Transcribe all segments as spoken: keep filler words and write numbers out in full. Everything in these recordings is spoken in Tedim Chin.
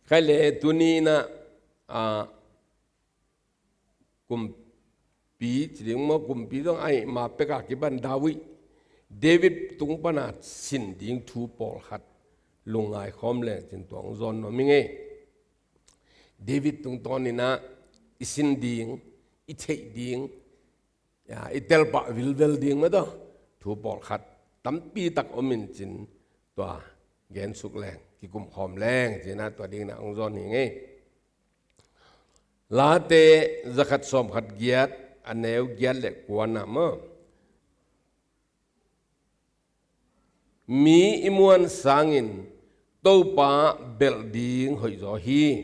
Khai le tuni in ah, a, kumpi ci ding maw, kumpi zong ahih ma pek a kipan David, David tung pan a sin ding thu pawlkhat lungngai khawm leng cin tua hong zawn nuam ing ei. David tungtawn in ah i sin ding, i theih ding, ya, i telpah vilvel ding mah tawh thu pawlkhat tampi tak om in cin tua gensuk leng, kikum khawm leng cin ah tua ding in ah hong zawn hi ing ei. Late zakhat sawmkhat giat, a neu giat le kua na maw. Mi i muan sangin Topa belh ding hoih zaw hi.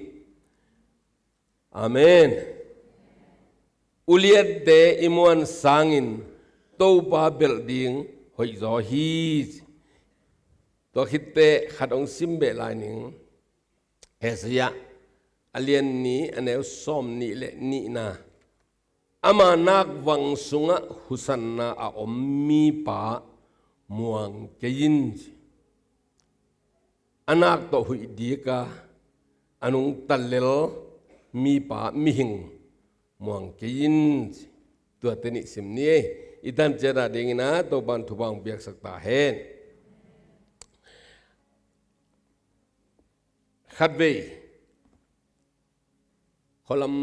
Amen. Uliante i muan sangin Topa belh ding hoih zaw hi. Tua khitteh khat hong sim beh lai ning. Isaiah a lian nih, a neu sawmnih le nihna. Ama nakvang sungah husanna a om mipa muang kei in ci. A nak tawh huih dik a, a nungta lel mipa, mihing muang kei in ci. Tuate nih sim ni ei. I tan ciat a ding in ah Topa'n thupha hong piaksak ta hen. Khatvei, khualam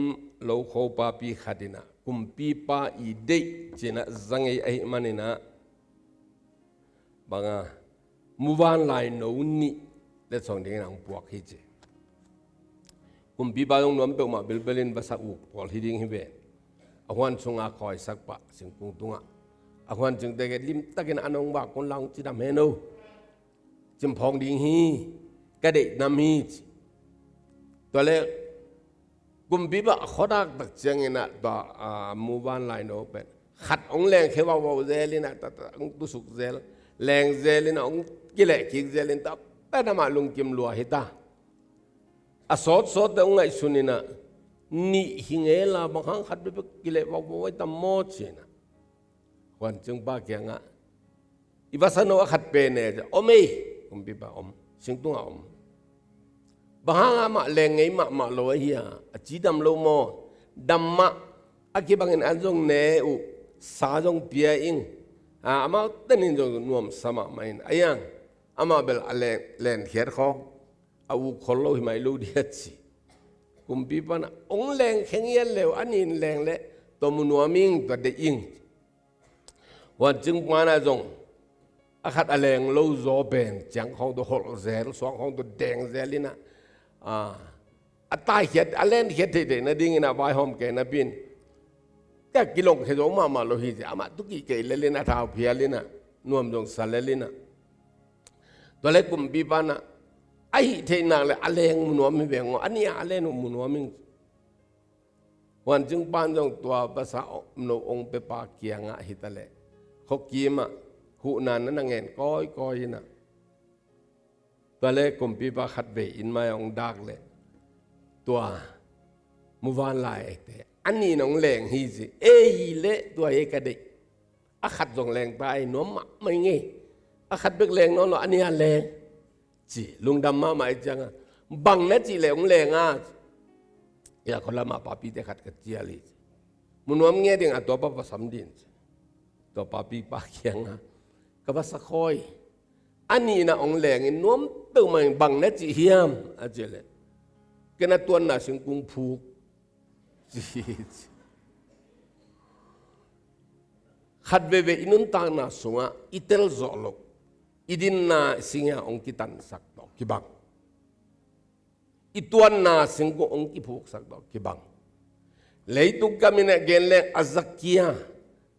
lo kho papi khat in ah kumpipa i deih cin ah za ngei ahih manin ah, bang a, muvanlai no nih letsong ding in ah hong puak hi ci. Kumpipa zong nuam peuhmah bilbel in vasa uk pawl hi ding hi ve. A huan sungah khawisak pah singkung tungah, a huan cingte ke limtakin an hong vak un la hong cidam hen o. Cimphawng ding hi, ka deih nam hi ci. Tua le kumpipa a khuadak tak ciangin ah tua, a, muvanlai no pen khat hong lengkhia vauvau zel in ah, ta, ta, hong tusuk zel, leng zel in ah, hong kileh kik zel in ta, pen amah lungkim lua hi ta. A sawtsawtte hong ngaihsun in ah, nih hi ngel a, bang hang khat bekbek kileh vauvau ai tam maw ci in ah. Huan cingpa kiangah, i vasa no a khat pen e, om ei, kumpipa om, singtungah om. Bang hang amah leng ngei mahmah lo ahi a, a cidam lo maw, dam mah, a kibangin an zong ne uh, sa zong pia ing, a, amau tenin zong nuamsa mahmah in, a iang, amah bel a len, lenkhiat khawng, a uk khol lo hi mai lo dia ci. Kumpipa in ah, hong lengkhia ngiat le uh, a nin leng le, tua mu nuam ing, tua deih ing. Huan cingpa in ah zong, a khat a leng lo zaw pen, ciang khawng tawh holh zel, suang khawng tawh deng zel in ah, a, a taikhiat, a lenkhiat theihtheih nading in ah vaihawm kei napi in. Tua kilongkhia zo mahmah lo hi ci, amah tu kihkei lel in ah, a thau phial in ah, nuam zong sa lel in ah. Tua le kumpipa in ah, a hih theih nak le a leng mu nuam hi veng aw, a nih a a leng uh mu nuam ing. Huan cingpa in zong tua vasa no hong piapa kiangah hi ta leh, khuakim ah huhna na na ngen kawikawi in ah. Tua le kumpipa khatvei inn mai ah hong dak leh, tua muvanlaite a nih in hong leng hi ci. Ei le tua hi ka deih. A khat zong leng ta ei, nuam mahmah ing ei. A khat bek leng nawn lo, a nih a leng ci, lungdam mahmah ahih ciangin, bang na cih leh hong leng a ci. Tua khualam ah papite khat ka cial hi ci. Mu nuam nge ding a, tua pa va sam ding ci. Tua papipa kiangah, ka vasa khawi, a nih in ah hong leng in nuam peuhmah ing, bang na cih hiam a cih leh, ken a tuanna singkung phuk ci hi ci. Khat veivei i nuntakna sungah i tel zawh loh, i dinna sing ah hong kitansak tawh kibang, i tuanna singkung hong kiphuksak tawh kibang, leitung kam in ah gen leng a zakia,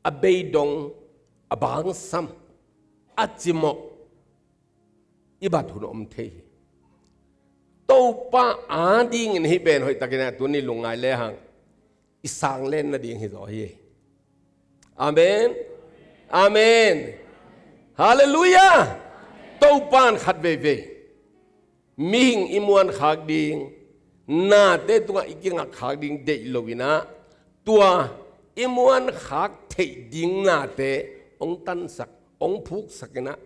a beidong, a bangsam, a cimawh, i bat hun om thei hi. Topa adingin hih pen hoihtakin ah tuni lungngai lehang i sang len nading hi zaw hi. Amen. Amen. Halleluiah. Topa in khat veivei mihing i muan khak ding, nate tungah i kingak khak ding deih lo in ah, tua i muan khak theih ding nate hong tansak, hong phuksak in ah,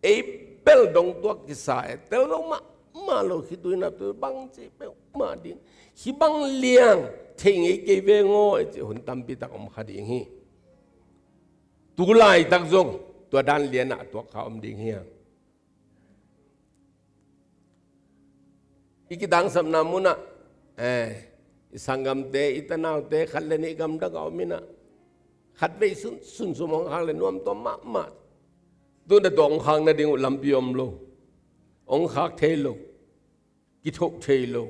ei bel dong tuak kisa e, tel lo mah mah lo, khitui naptui bang ci peuhmah ding. Hih bang liang thei ngei kei veng aw, ci hun tampi tak om kha ding hi. Tu laitak zong tua dan lianah a tuak kha om ding hi hang. I kitangsapna munah, eh, i sanggamte, i tanaute, khat le nih gamdang a om inah, khat vei sun, sun sum hong khak le nuamtuam mahmah. Tun a tua hong khak nading uh lampi om lo. Hong khak thei lo. Kithoh thei lo.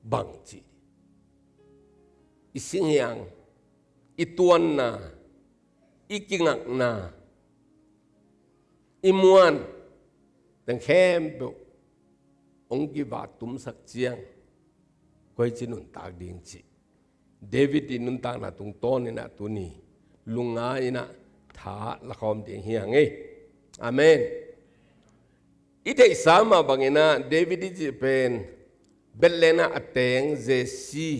Bang ci. I singhiang, i tuanna, i kingakna, i muan, teng khempeuh hong kivat tumsak ciang, koi ci nuntak ding ci. David i nuntakna tungtawn inah tuni lungngai inah tha lakhawm ding hi hang ei. Amen. I theihsa mah banginah David i cih pen Bethlehem ah a teng Jesse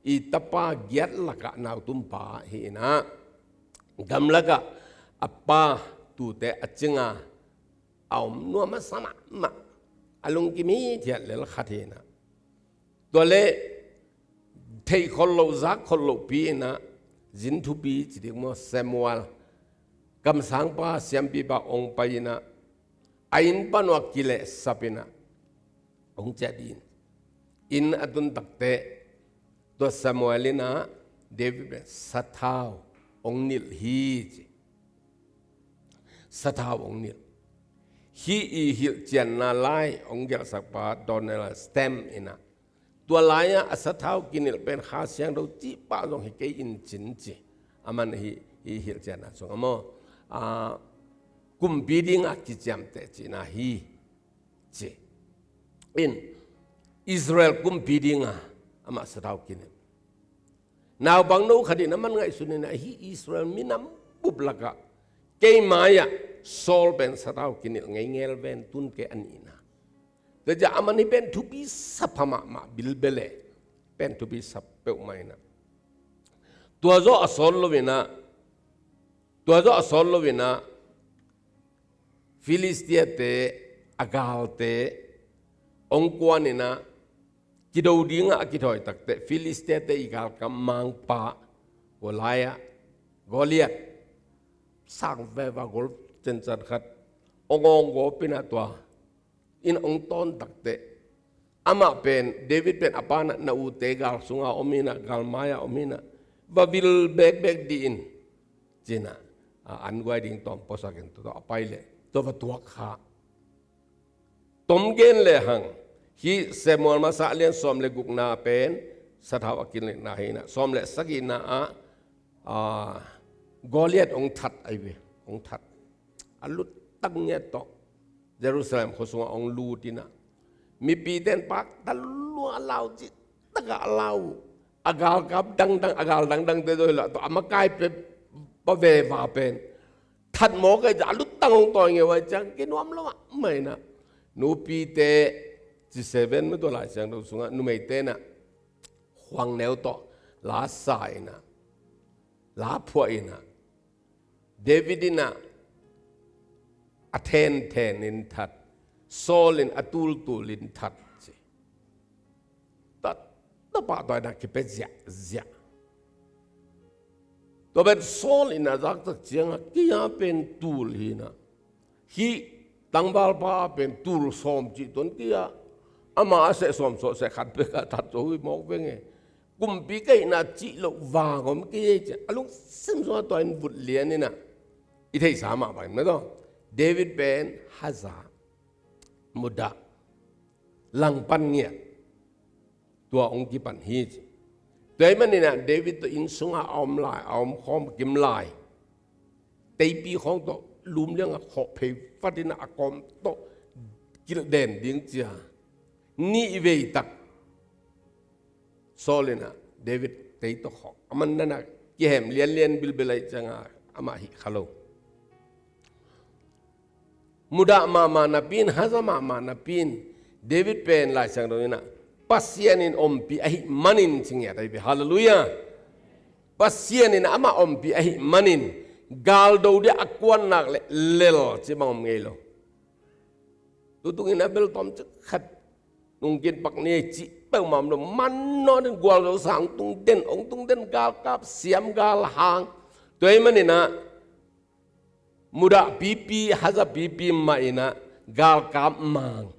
i tapa giat lakah nautumpa hi inah, gamlakah a pa tute a cinga a om nuam a sa mahmah, a lungkim hithiat lel khat hi inah. Tua le theih khol loh, zak khol lohpi inah, zin thupi ci dik maw, Samuel, kamsangpa, siampipa ong pai inah, a inn pan uh a kilehsap inah, ong ciah dih in. Inn a tun takteh, tua Samuel inah David pen sathau ong nilh hi ci. Sathau ong nilh. Hih i hilhcianna lai ong gelhsakpa Donald Stamp inah, tua lai-ah a sathau kinilh pen Kha Siangtho cih pah zong hi kei in cin ci. Aman hih, hih hilhcianna sungah maw, a, kumpi dingah kiciamteh cihna hi ci. In Israel kumpi dingah amah sathau kinilh. Naupangno khat in aman ngaihsun inah, hih Israel minam bup lakah kei mai-ah Saul pen sathau kinilh ngei ngel ven tun kei a nihna. Tua ciah aman hih pen thupi sa pha mahmah, bilbel e. Pen thupi sa peuhmah inah, tua zawh a sawt lo inah, tua zawh a sawt lo inah, Philistia-te a galte ong kuan inah, kido dingah a kithawi takteh Philistia-te i galkap mangpa, kua lai-ah Goliath, sang veva gol cencan khat, ong awng gawp inah tua in ong tawn takteh, amah pen, David pen a pa na, na ute gal sunga om inah, gal mai-ah om inah, va vil bekbek dih in, ci inah, a, an guai ding tawm puasak in tua, tua a pai leh tua va tuak kha. Tom gen lehang, hih Samuel masa lian sawm le gukna pen sathau a kinilhna hi inah, sawm le sagihna ah, a, Goliath ong that ahi ve, ong that. A luttang ngiat tawh Jerusalem khua sungah ong lut inah, mipite in pakta lua a lau, cih takah a lau uh. A galkap dangdang, a gal dangdangte zaw hi lo, tua a makaipa veva pen that mawk ahi ciang, a luttang ong tawi ngeu ahi ciang, kinuam lo mahmah inah, nupite, ci seven mah tua Lai Siangtho sungah, numeite inah khuangneu tawh la sa inah, la phuah inah, David inah a thenthen in that, Saul in a tultul in that ci. Tua, tua pahtawi inah kipia ziahziah. Tua pen Saul in a zaktak ciangah, kei a pen tul hi inah, hih tangvalpa a pen tul sawm cih tuan kei a, amah a seh sawm sawh seh khat bek a that zo hi mawk veng e. Kumpi ka hihna cih loh vang om kei e ci a, a lungsim sungah tua in vut lian inah, i theihsa mah bangin mah tawh, David pen haza, mudah, langpan ngiat, tua ong kipan hi ci. Tua ahih manin ah David tawh inn sungah a om lai, a om khawm kim lai, teipi khawng tawh lum liangah khawh phei vat inah a kawm tawh kilh den ding ci a, nih vei tak Saul inah David tei tawh khawh. Aman nanah kihem lianlian bilbel ahih ciangah amah hih kha lo. Mudah mahmah napi in, haza mahmah napi in, David pen Lai Siangtho inah Pasian in ompih ahih manin ci ngiat ahi ve. Halleluiah. Pasian in amah ompih ahih manin, galdo dia a kuan nak leh lel ci bang om ngei lo. Tutung in a bel tawm ci khat nungkin pak ni cih peuhmah om lo, manawh den gualzo sang tung den, hong tung den galkap, siam galhang. Tua ahih manin ah, mudah pipi, haza pipi mah in ah, galkap mang,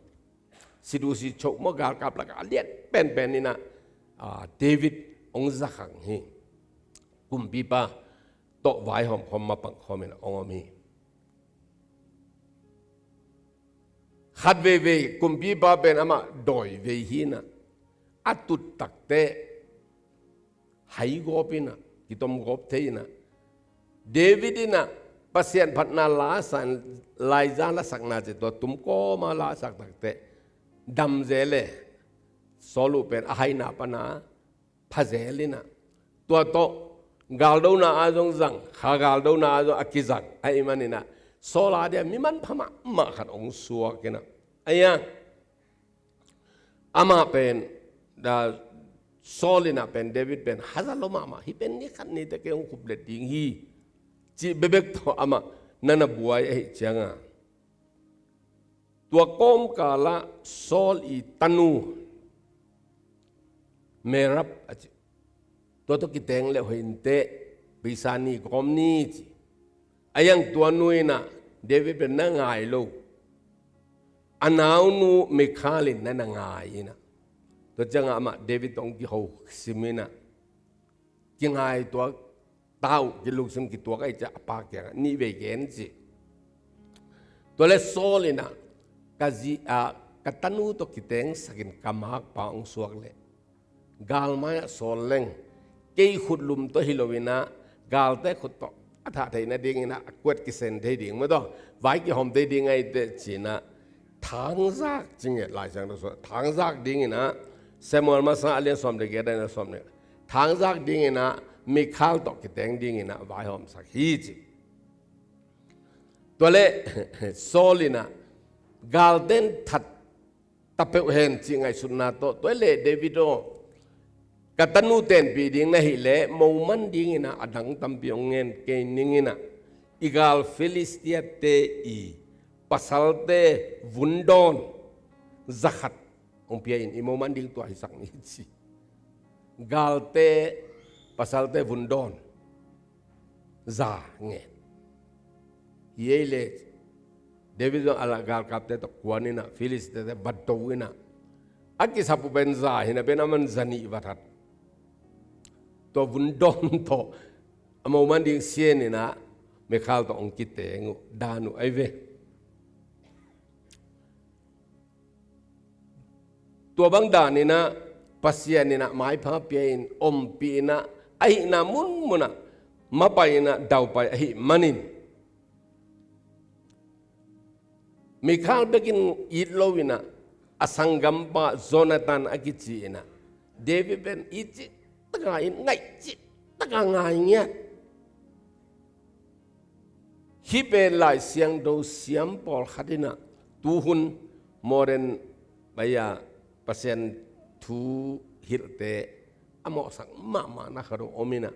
sidusi choh maw, galkap lakah a lian penpen in ah, ah, David hong za khak hi. Kumpipa tawh vaihawm khawm, mapang khawm in ah hong om hi. Khat veivei kumpipa pen amah dawi vei hi in ah, a tut takteh hai gawp in ah, kitom gawp thei in ah, David in ah Pasian phatna la a sa in, laiza lasakna ci, tua tum kawma la a sak takteh, dam zel e. Saul uh pen a haina pana pha zel in ah, tua tawh galdona ah zong zang, kha galdona ah zong a kizang ahih manin ah, Saul a dia mi manpha mahmah khat hong suak in ah, ahi a, amah pen, da, Saul in ah pen David pen haza lo mahmah, hih pen ni khat ni teh kei hong khuplet ding hi, cih bekbek tawh amah na na buai ahih ciangin, tua kawmkal ah Saul i tanu Merab a ci, tua tawh kiteng leh hoih inteh, beisa ni gawm ni ci. Ahi zongin tua nu in ah David pen na ngai lo, a naunu Mikhal in na na ngai in ah, tua ciangin amah David tawh hong kiho sim in ah, kingaihtuah ta uh, kilungsim kituak ahih ciang a pa kiangah nih vei gen ci. Tua leh Saul in ah, ka zi, ah, ka tanu tawh kitengsak in ka makpa hong suak leh, galmai ah sawl leng, kei khutlum tawh hi lo in ah, galte khut tawh a thah theih nading in ah, a kuat kisen thei ding maw, tua vai kihawm thei ding ahih teh ci in ah, thangzak ci nge, Lai Siangtho sung ah, thangzak ding in ah, Samuel masa a lian sawm leh giat, a neu sawm leh, thangzak ding in ah Mikhal tawh kiteng ding in ah vaihawmsak hi ci. Tua leh Saul in ah, galte'n that ta peuh hen cih ngaihsutna tawh, tua leh David aw, ka tanu tenpih ding na hih leh, moman ding in ah a dang tampi hong ngen kei ning in ah, i gal Filistia-te i pasalte vun dawn za khat hong pia in, i moman ding tua hisak ni ci. Galte, pasalte vun dawn za ngen. Hi ei leh, David zong a la galkapte tawh kuan in ah, Filistia-te va do in ah, a kisap uh pen za hi napi-in, aman za nih va that. Tua vun dawn tawh a moman ding sian in ah, Mikhal tawh hong kiteng uh dan uh ahi ve. Tua bang dan in ah, Pasian in ah maipha pia in, ompih in ah, a hihna munmun ah mapai in ah, daupai ahih manin, Mikhal bek in it lo in ah, a sanggampa Jonathan a kici in ah, David pen it cihtak a, it ngaih cihtak a ngai ngiat. Hih pen Lai Siangtho siam pawlkhat in ah, tuhun modern, baya, Pasian thu hilhte a mawhsak mahmahna khat om in ah,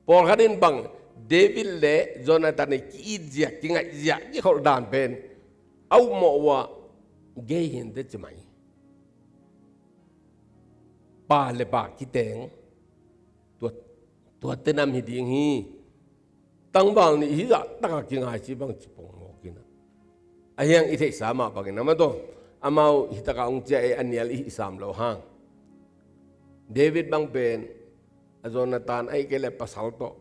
pawlkhat in bang, David leh Jonathan i ki-it zia, kingaih zia, kikholh dan pen a upmawh uh ah, gei hi inteh ci mai. Pa leh pa kiteng, tua, tuate nam hi ding hi. Tangval nih hih zahtak a kingai ci bang ci pongmawk in ah, a hiang i theihsa mah bangin, amah tawh, amau hih tak a hong ciah ei, a nial i hih sam loh hang. David bang pen, a Jonathan ahih kei leh pasal tawh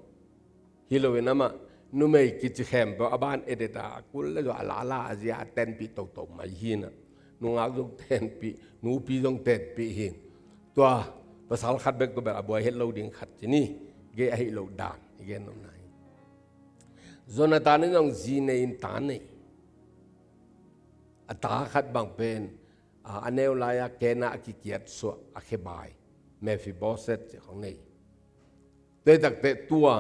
hi lo in, amah numei kici khempeuh a ban edet a, a kul leh zong a lala a zia a tenpih toto mai hi in ah, nungak zong tenpih, nupi zong tenpih hi in. Tua pasal khat bek tawh bel a buai het lo ding khat ci ni, gei ahih loh dan i gen nopna hi. Jonathan in zong zi nei in ta nei. A ta khat bang pen, a, a neu lai-a ken ah a kikiat suah, a khebai, Mephibosheth ci khong nei. Tua hi takteh tua,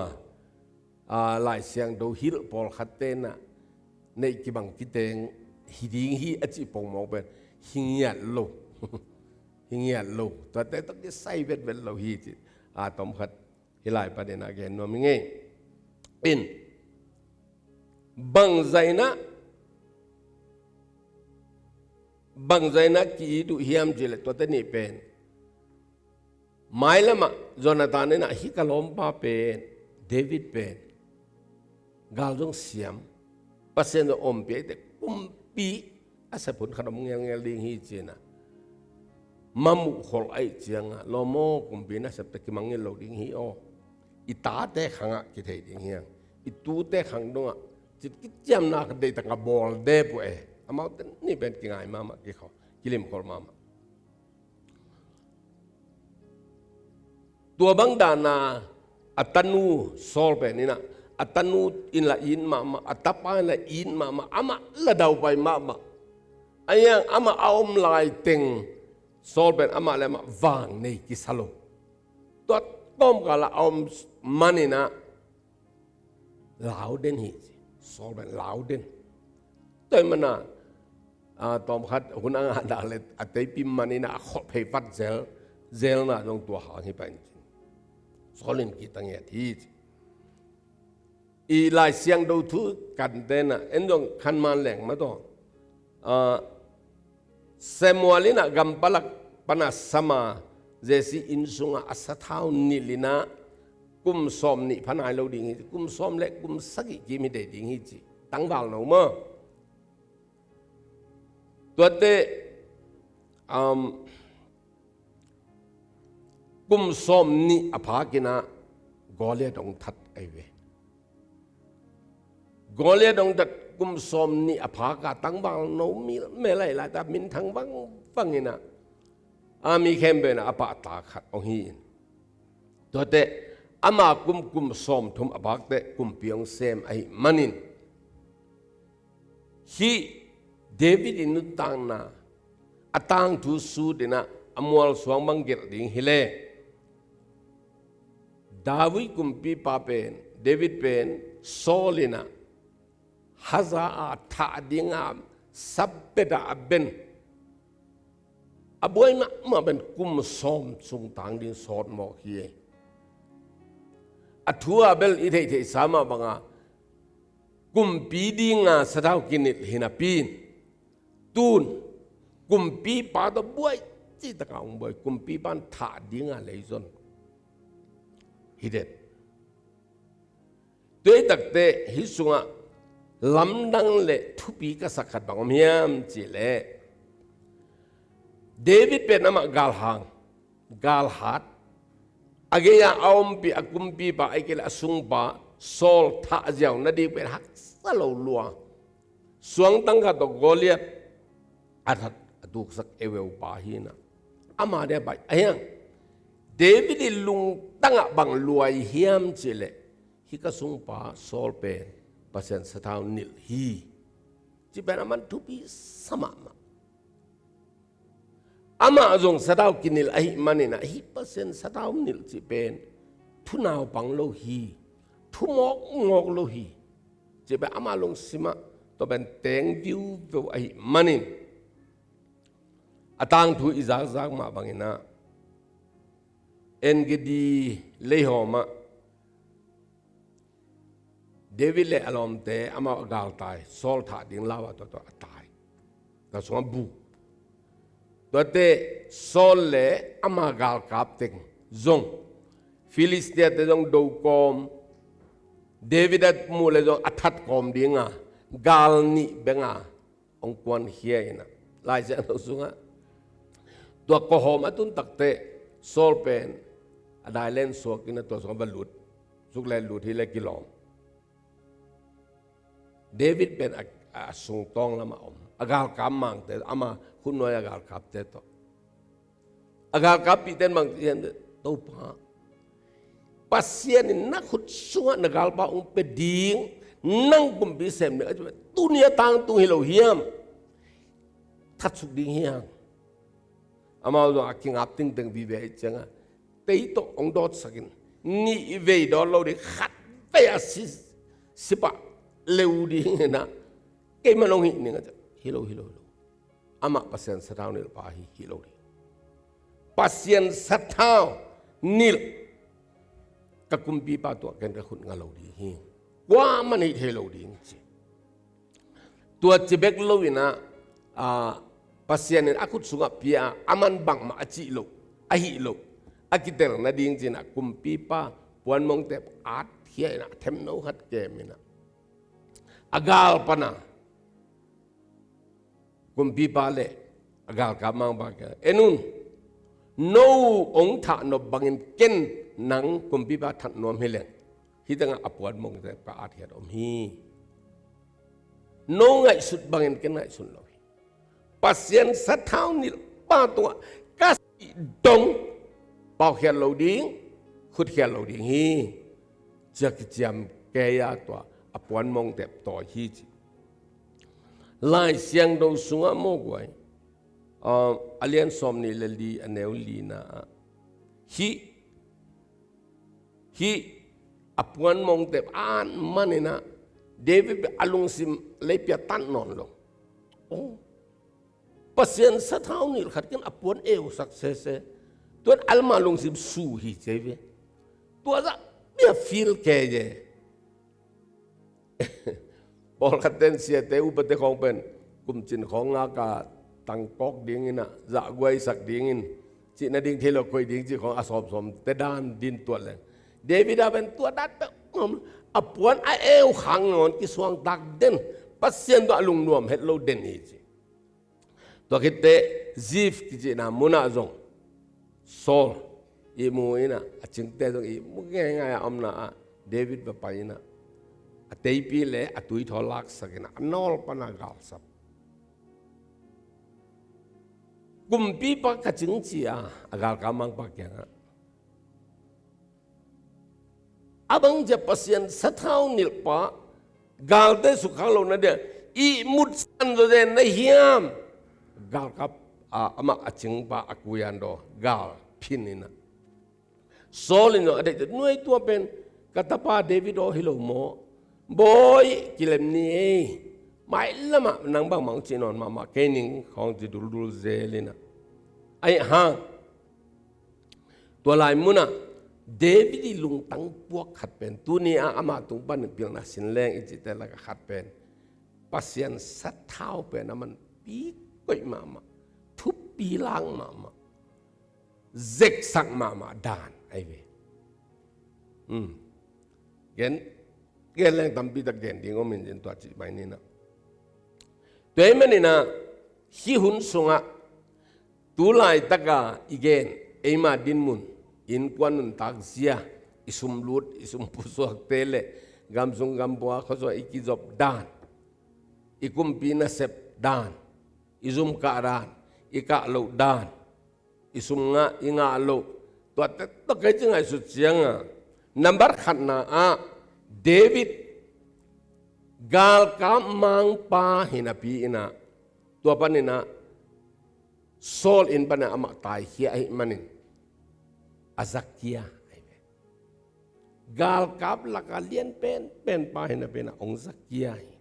a, Lai Siangtho hilh pawlkhatte in ah, neih kibang kiteng hi ding hi a cih pongmawk pen hi ngiat lo. Hi ngiat lo. Tuate tawh kisai vetvet lo hi ci. A, tom khat hih lai panin ah gen nuam ing ei. In, bangzah in ah bangzah in ah ki-it uh hiam cih leh tuate nih pen, mailam ah Jonathan in ah hih ka lawmpa pen, David pen gal zong siam, Pasian zong ompih ahih teh kumpi a sep hun khat om ngelngel ding hi ci-in ah, ma muh khol ahih ciangah, lawm aw, kumpi nasepte kimangngilh lo ding hi aw. I tate khangah kithei ding hi hang, i tute khang dongah cih kiciamna khat deih tak a bawl dep uh e. Amaute nih pen kingai mahmah, kikhol, kilimkhol mahmah. Tua bang dan a, a tanu Saul pen in ah, a tanu in lah it mahmah, a tapa in lah it mahmah, amah lah daupai mahmah. Ahi hang amah a om laiteng Saul pen amah le amah vang nei kisa lo. Tua tawmkal ah a om man in ah, lau den hi ci. Saul pen lau den. Tua ahih manin ah, a, tawmkhat hun a ngah dak leh a teipi man in ah a kholh phei vat zel, zelna zong tua hang hi pah in ci. Saul in kihta ngiat hi ci. I Lai Siangtho thu kan ten ah, en zong khan man leng mah tawh, a, Samuel in ah gam palak pan a sam a, Jesse inn sungah a sathau nilh in ah kum sawmnih pha nai lo ding hi ci. Kum sawm le kum sagih kim hi dei ding hi ci. Tangvalno maw. Tuate, um, kum sawmnih a phak in ah Goliath hong that ahi ve. Goliath hong that kum sawmnih a phak a, tangvalno milmel ahi laitak, minthang vangvang in ah, a mi khempeuh in ah a pahtak khat hong hi in. Tuate, ama kum, kum sawmthum a phak teh kumpi hong sem ahih manin, hih David in nuntakna, a tangthu sut in ah a mualsuang bang gelh ding hi leh, David kumpipa pen, David pen, Saul in ah haza a thah ding a, sabbet a a ben, a buai mahmah pen kum sawm sung tang ding sawt mawk hi. A thu a bel i theihtheihsa mah bang a, kumpi ding a sathau kinilh hi napi in, tun kumpipa tawh buai cihtak a hong buai, kumpipa in thah ding a lei zon hi den. Tua ahih tak teh hih sungah lamdang le thupi ka sak khat bang om hiam cih leh, David pen amah galhang, galhat, a gei-a a ompih a kumpipa, ahih kei leh a sungpa Saul thah ziau nading pen haksa lo lua. Suangtang khat tawh Goliath a that a tuksak euveu pa hi in ah, ama ding a pai. Ahi hang David i lungtang ah bang lua hiam cih leh, hih ka sungpa Saul pen Pasian sathau nilh hi, cih pen aman thupi sa mahmah. Amah zong sathau kinilh ahih manin ah, hih Pasian sathau nilh cih pen thu naupang lo hi, thu mawkmawk lo hi, cih pen ama lungsim ah tua pen teng viuveu ahih manin, a tangthu i zakzak mah bangin ah, En-gedi leihawm ah David le a lawmte amau a galtai, Saul thah ding lau a, tua tua a tai. Tua sungah bu. Tuate Saul le ama galkap teng zong, Filistiate zong do kawm, David a muh le zong a that kawm ding a, gal nih beng a hong kuankhia in ah, Lai Siangtho sungah tua kawhawm a tun takteh Saul pen a dai len suak in ah tua sungah va lut, suk le lut hi le kilawm. David pen a, a sungtawng lamah om, a galkap mangte, ama khutnuai a galkapte tawh. A galkappihte in bang ci hiam cih leh, Topa, Pasian in na khut sungah na galpa hong pia ding, nang kumpi sem ding a cih pen tuni a tangtung hi lo hiam? That suk ding hi hang. Amau zong a kingap tengteng vive ahih ciangah, tei tawh hong dawtsak in, nih vei dawt lo ding, khat vei a si, si pah leu ding hi na, keimah nong hih ning a cih, hi lo, hi lo, hi lo. Amah Pasian sathau nilh pa hi, hi lo ding. Pasian sathau nilh ka kumpipa tungah ken ka khut nga lo ding hi. Kuamah in hih thei lo ding ci. Tua ci bek lo in ah, a, Pasian in a khut sungah pia a, aman bangmah a cih loh, a hih loh, a kitel nading ci-in ah kumpipa puanmongtep at khia in ah, themno khat kem in ah, a gal pan a kumpipa le a galkap mangpa kiangah, "En un, no hong thah nop bangin ken nang kumpipa that nuam hi leng, hih tengah a puanmongtep ka at khiat om hi. No ngaihsut bangin ken ngaihsun lo hi. Pasian sathau nilhpa tungah ka sih dong paukhiat lo ding, khutkhiat lo ding hi," ci-a kiciam kei a, tua a puanmongtep tawi hi ci. Lai Siangtho sungah maw guai, ah, a lian sawmnih le li, a neu lina ah, hih, hih a puanmongtep at man in ah, David a lungsim lei pia tan nawn lo. Oh, Pasian sathau nilh khat ken a puan eusak sese. Tuan alma lungsim su hi ci ve. Tua zah bia feel kei e. Pawlkhat ten siate upate khawng pen kumcin khawng ngak a tangkawk dingin ah, zahguaisak dingin, cih nading thei lo koih ding cih khawng a sawmsawmte dan din tuat leng, David a pen tua dan peuh ngam, a puan a eu khang nawn kisuangtak den, Pasian tawh a lungnuam het lo den hi ci. Tua khitteh Zif kicihna munah zong Saul ihmu in ah, a cingte zong ihmu ngeingai a omna ah David va pai in ah, a teipi le a tuithaw laksak in ah, a nawl pan a galsap. Kumpipa ka cing ci a, a galkap mangpa kiangah, a bang cia Pasian sathau nilhpa galte sukkhak lohna dia ihmut san zawzen na hiam? Galkap, a, amah a cingpa a kuian daw gal phin in ah, Saul in zong a deih, nuai tua pen ka tapa David aw hi lo maw? Bawi, kilem ni ei. Mailamah nang bangmah hong cih nawn mahmah kei ning khawng ci duldul zel in ah. Ahi hang, tua lai munah David i lungtang puak khat pen, tuni a ama tung pan pilna sin leng i cihte lakah khat pen, Pasian sathau pen a manpi koih mahmah, thupi lak mahmah, zeksak mahmah dan ahi ve. Um. Gen, gen leng tampi tak gen ding om in, tua cih mai ni in ah. Tua ahih manin ah, hih hun sungah tu laitaka i gen, eima dinmun, innkuan nuntak zia, i sum lut, i sum pusuakte le gam sung gam pua, khuasung i kizop dan, i kumpi nasep dan, i zum kah dan, i kah loh dan, i sum ngah, i ngah loh, tuate tawh kei ci ngaihsut ciangah, nambat khatna ah David galkap mangpa hi napi in ah, tua panin ah Saul inn panin ah amah taikhia ahih manin a zakia ahi ve. Galkap laka lian penpen pa hi napi in ah hong zakia hi.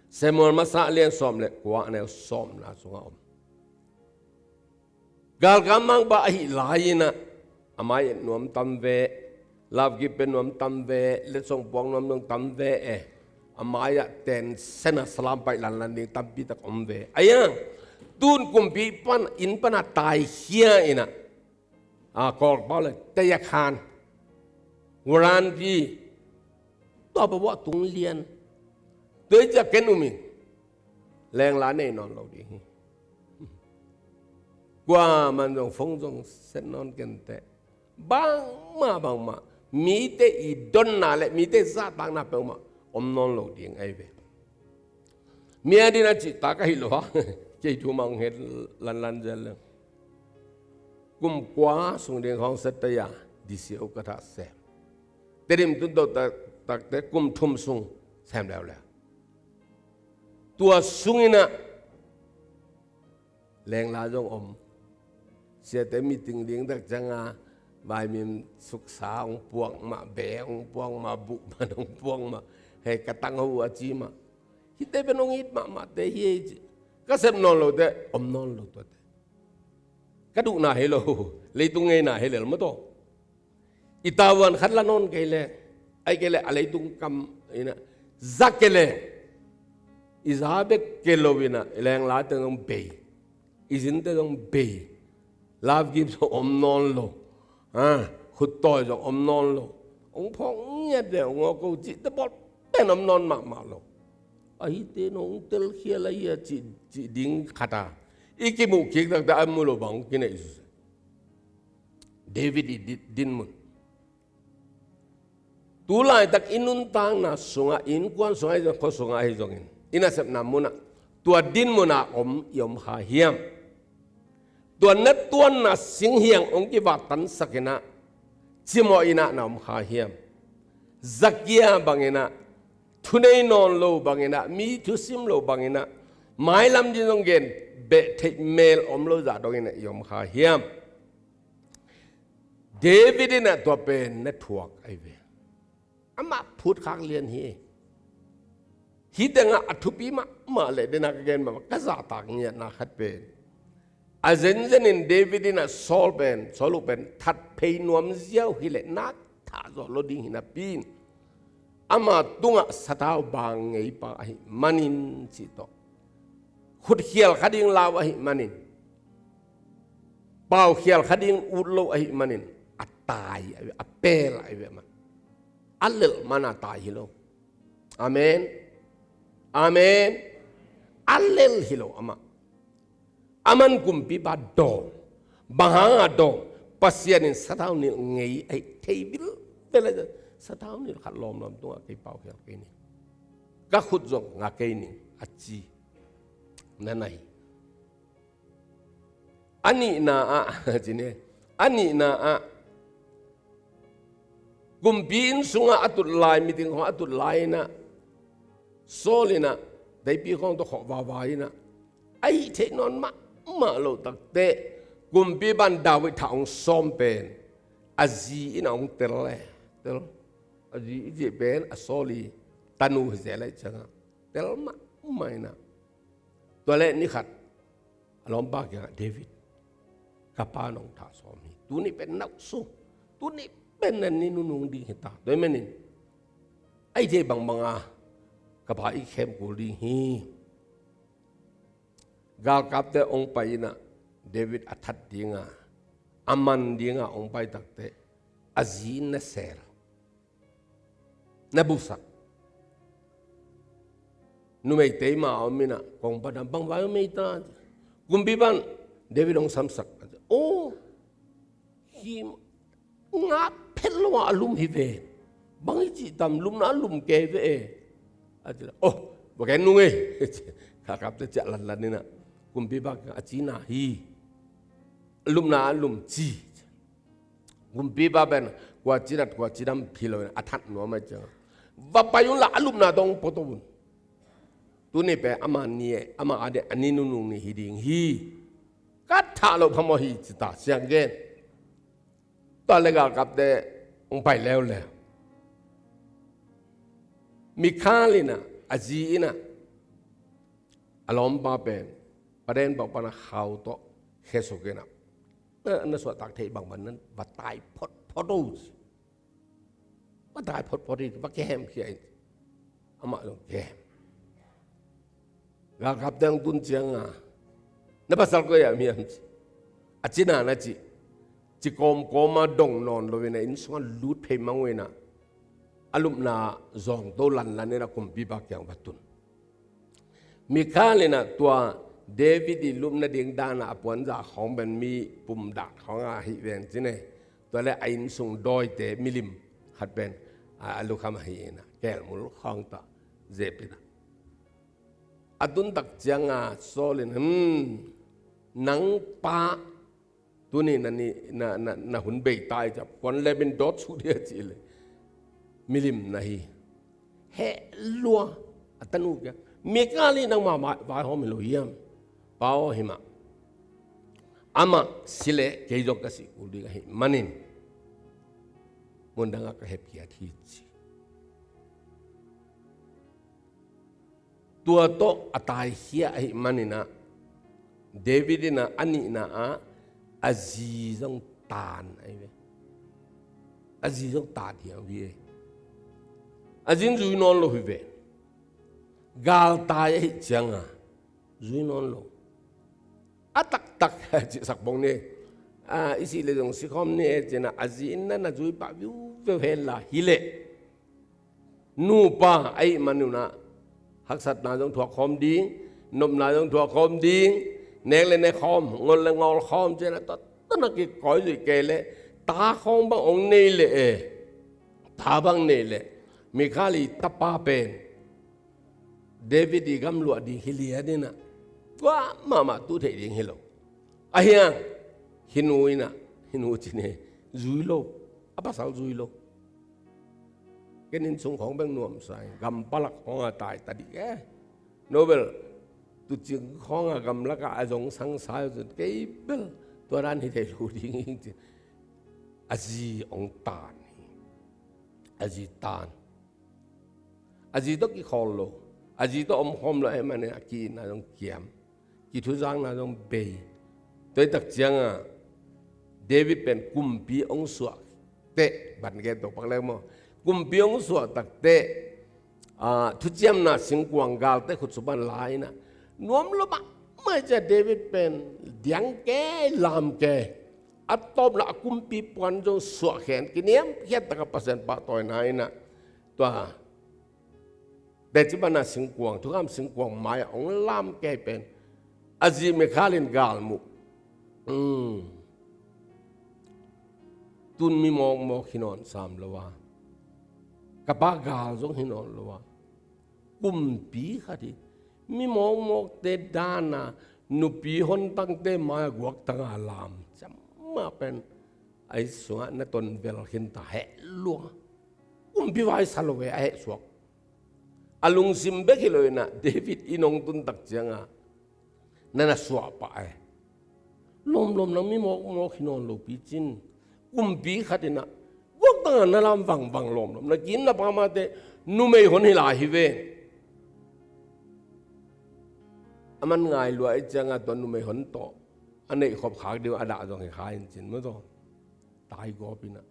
Samuel masa lian sawm le kua, a neu sawmna sungah om. Galkap mangpa ahih lai-in ah, a mai-et nuam tam ve, lavkip pia nuam tam ve, letsong puak nuam zong tam ve e. A mai-ah tensen a salam paih lanlan ding tampi tak om ve. Ahi hang, tun kumpi pan, inn pan a taikhia in ah, a, Kawlpau le tei a khan, warranty, tua pa buah tung lian. Tua hi ciah ken um in, lengla nei nawn lo ding hi. Kuaman zong phone zong set nawn ken teh. Bangmah, bangmah, mite i donna le mite zahtakna peuhmah om nawn lo ding ahi ve. Mi a ding a cihtak ahi lo a, kei thu mah hong het lanlan zel leng. Kum kua sung ding hong set taya, D C O ka thah sem. Tedim tun to tak, takte kum thum sung sem leuleu. Tua sungin ah lengla zong om. Siate meeting ding tak ciangah vaimim suksa hong puak mah, be hong puak mah, buh man hong puak mah, hei ka tang ho uh a ci mah. Hihte pen hong it mahmahte hi ei ci. Ka sep nawn lote om nawn lo tuate. Ka duhna hi lo, leitung ngeina hi lel maw taw. I tavuan khat la nawn kei leh, ahih kei leh a leitung kam in ah za kei leh, I za bek kei lo-in ah, i lenglate zong bei, i zinte zong bei, love gift zong om nawn lo, ha, khuttawi zong om nawn lo. Hong phawk ngiat ve, hong awk o cihte bawl pen om nawn mahmah lo. Ahite nong telkhial ahi a cih, cih ding khat a, i kimuh kik takte a mu lo bang hong kineih zuzia. David i di-, dinmun. Tu laitak i nuntakna sungah, innkuan sungah ahi zong, khua sungah ahi zongin, i nasepna munah, tua dinmunah om i om kha hiam? Tua na tuanna singhiang hong kivattansak in ah, cimawh in ah na om kha hiam? Zakia bangin ah, thunei nawn lo bangin ah, mi thusim lo bangin ah, mailam ding zong gen beh theih mel om lo zah dongin ah i om kha hiam? David in ah tua pen na thuak ahi ve. Amah phutkhak lian hi. Hih tengah a thupi mahmah leh, dena ka gen mahmah, ka zahtak ngiatna khat pen, a zenzenin David in ah Saul pen, Saul uh pen that phei nuam ziau hileh na thah zawh lo ding hi napi in, ama tungah sathau bang ngeipa ahih manin cih tawh, khutkhial kha ding lau ahih manin, paukhial kha ding ut lo ahih manin, a tai ahi ve, a pel ahi ve amah. A lelh man a tai hi lo. Amen. Amen. A lelh hi lo amah. Aman kumpipa dawng. Bang hanga dawng? Pasian in sathau nilh ngei ahi thei vilvel a, sathau nilh khat lawmlawm tungah kei paukhial kei ning, ka khut zong nga kei ning, a ci. Na na hi. A nihna ah, ci ni, a nihna ah, kumpi inn sungah a tut lai, meeting khawng a tut lai in ah, Saul in ah, teipi khawng tawh khawh vava in ah, a hih theih nawn mahmah loh takteh, kumpipa in David thah hong sawm pen, a zi in ah hong tel e, tel. A zi i cih pen a Saul i tanu hi zel ahih ciangah, tel mahmah in ah. Tua leh ni khat, a lawmpa kiangah, David, ka pa in hong thah sawm hi. Tuni pen na ut sung, tuni pen na ni nunung ding hi ta. Tua ahih manin, a hih theih bangbang a ka pa i khem kul ding hi. Galkapte hong pai in ah, David a that ding a, a man ding a hong pai takteh, a zi in na sel, na busak. Numeite mah a om in ah, kong pan a, bang vai om ei ta? Kumpipa in David hong samsak. Oh, hi, nga phet lo a lum hi ve. Bang i cih tam, lumna a lum kei ve e, a ci leh, oh, va gen nung ei. Galkapte ciah lanlan in ah, kumpipa kiangah, a cina hi. Lumna a lum ci. Kumpipa pen kua ci nat, kua ci dam hi lo in a that nuam ahih ciangah, va pai un la, a lumna tawh hong pua to un. Tuni pen ama ni e, ama a ding a ni nunung ni hi ding hi. Ka thah loh phamawh hi, ci ta, siang gen. Tua leh galkapte hong pai leuleu. Mikhal in ah, a zi in ah, a lawmpa pen, paden bawk pan a khau tawh khesuk in ah, na, na suahtak theih bangbang na va tai photphot o, ci. Va tai photphot hi, va kihemkhia in. Amah zong kihem. Galkapte hong tun ciangah, na pasal koi ah om hiam, ci. A cina na ci. Ci kawmkawm a dong nawn lo in ah, inn sungah lut phei mang uh in ah, a lupna zawngto lanlan in ah kumpipa kiang va tun. Mikhal in ah tua David i lupna ding dan a, a puanza khawng pen mi pum dat khawng a hih ven ci ne. Tua leh a inn sung dawite milim khat pen a, a lukham ahi in ah, kelmul khawng tawh zep in ah, a tun tak ciangah Saul in, hmm, nang pa tuni na ni, na, na, na hun bei ta hi, ciah puan lem in dawt suh ding a cih leh, milim na hi. Heh lua, a tanu kiang, Mikhal in nangmah vai, vaihawm hi lo hiam? Pa aw, hi mah. Amah si leh kei zong ka sih kul ding ahih manin, mundang ah ka hepkhiat hi, ci. Tua tawh a taikhia ahih manin ah, David in ah a nihna ah a zi zong taan ahi ve. A zi zong taan hiau hi e. A zi in zui nawn lo hi ve. Galtai ahih cianga zui nawn lo. A taktak cihsak bawng ni. A, i sih le zong sikhawm ni e cina a zi in na na zui pah viuveu henla hileh nupa ahih manunah haksatna zong thuak khawm ding, nopna zong thuak khawm ding, nek le nek khawm, ngol le ngol khawm cina tua tana kikawi zuih kei leh ta khawng bang ong nei leh e. Ta bang nei leh Mikhal i tapa pen David i gamluah ding hi lian inah tua mahmah tu theih ding hi lo. Ahiang hinu inah, hinu cine zui lo, a pasal zui lo. Ken inn sung khawng beng nuamsa in gam palak khawng a tai ta dih e. Nobel tucing khawng a gamlak ah a zong sangsa zun kei bel tua dan hi thei lo ding hi cin. A zi ong tan hi. A zi tan. A zi tawh kikhawl lo. A zi tawh omkhawm lo ahih manin a ki-itna zong kiam. Kithuzakna zong bei. Tua hi tak cianga David pen kumpi ong suah teh, ban gen to pak leng maw. Kumpi ong suah tak teh, a, thuciamna singkuang galte khutsupan la inah nuam lo mahmah cia David pen diang kei, lam kei. A tawpna a kumpi puan zong suah khen, kiniam khiat taka Pasian pahtawina inah tua teci banah singkuang, thukham singkuang mai-ah ong lam kei pen a zi Mikhal in gal muh. Um. Tun mi mawkmawk hi nawn sam lo a, ka pa gal zong hi nawn lo a, kumpi khat hi. Mi mawkmawkte dana nupi hontangte mai-ah guaktanga lam ciam mah pen a inn sungah na tonvel khinta heh luang. Kumpi vai sa lo ve a heh suak. A lungsim bek hi lo inah David inn ong tun tak cianga na na suah pah e. Lawmlawm nang mi mawkmawk hi nawn lo pi cin. Kumpi khat inah guaktanga na lam vangvang lawmlawm. Na kim na pamate numei hon hi lai hi ve. A man ngai lua i cianga tua numei hon tawh a neih khop khak ding a dah zong hi kha in cin maw taw. Tai gawp inah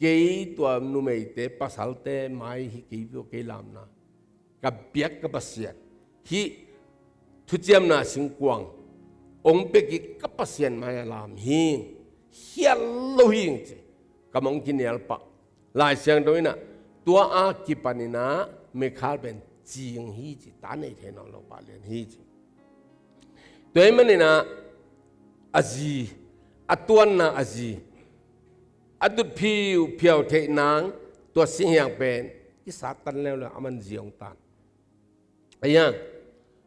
kei tua numeite pasalte mai hi kei vio kei lamna. Ka biak ka Pasian hih thuciamna singkuang ong pia kik ka Pasian mai-ah lam hi. Hial lo hi ci. Ka mong kinial pah. Lai Siangtho inah tua a kipan inah Mikhal pen cing hi ci. Ta nei thei nawn lo pah lian hi ci. Tua ahih maninah a zi, a tuanna a zi, a dut phiuphiau theih nang tua singhiang pen kisat tan leuleu a man zi ong tan. Ahiang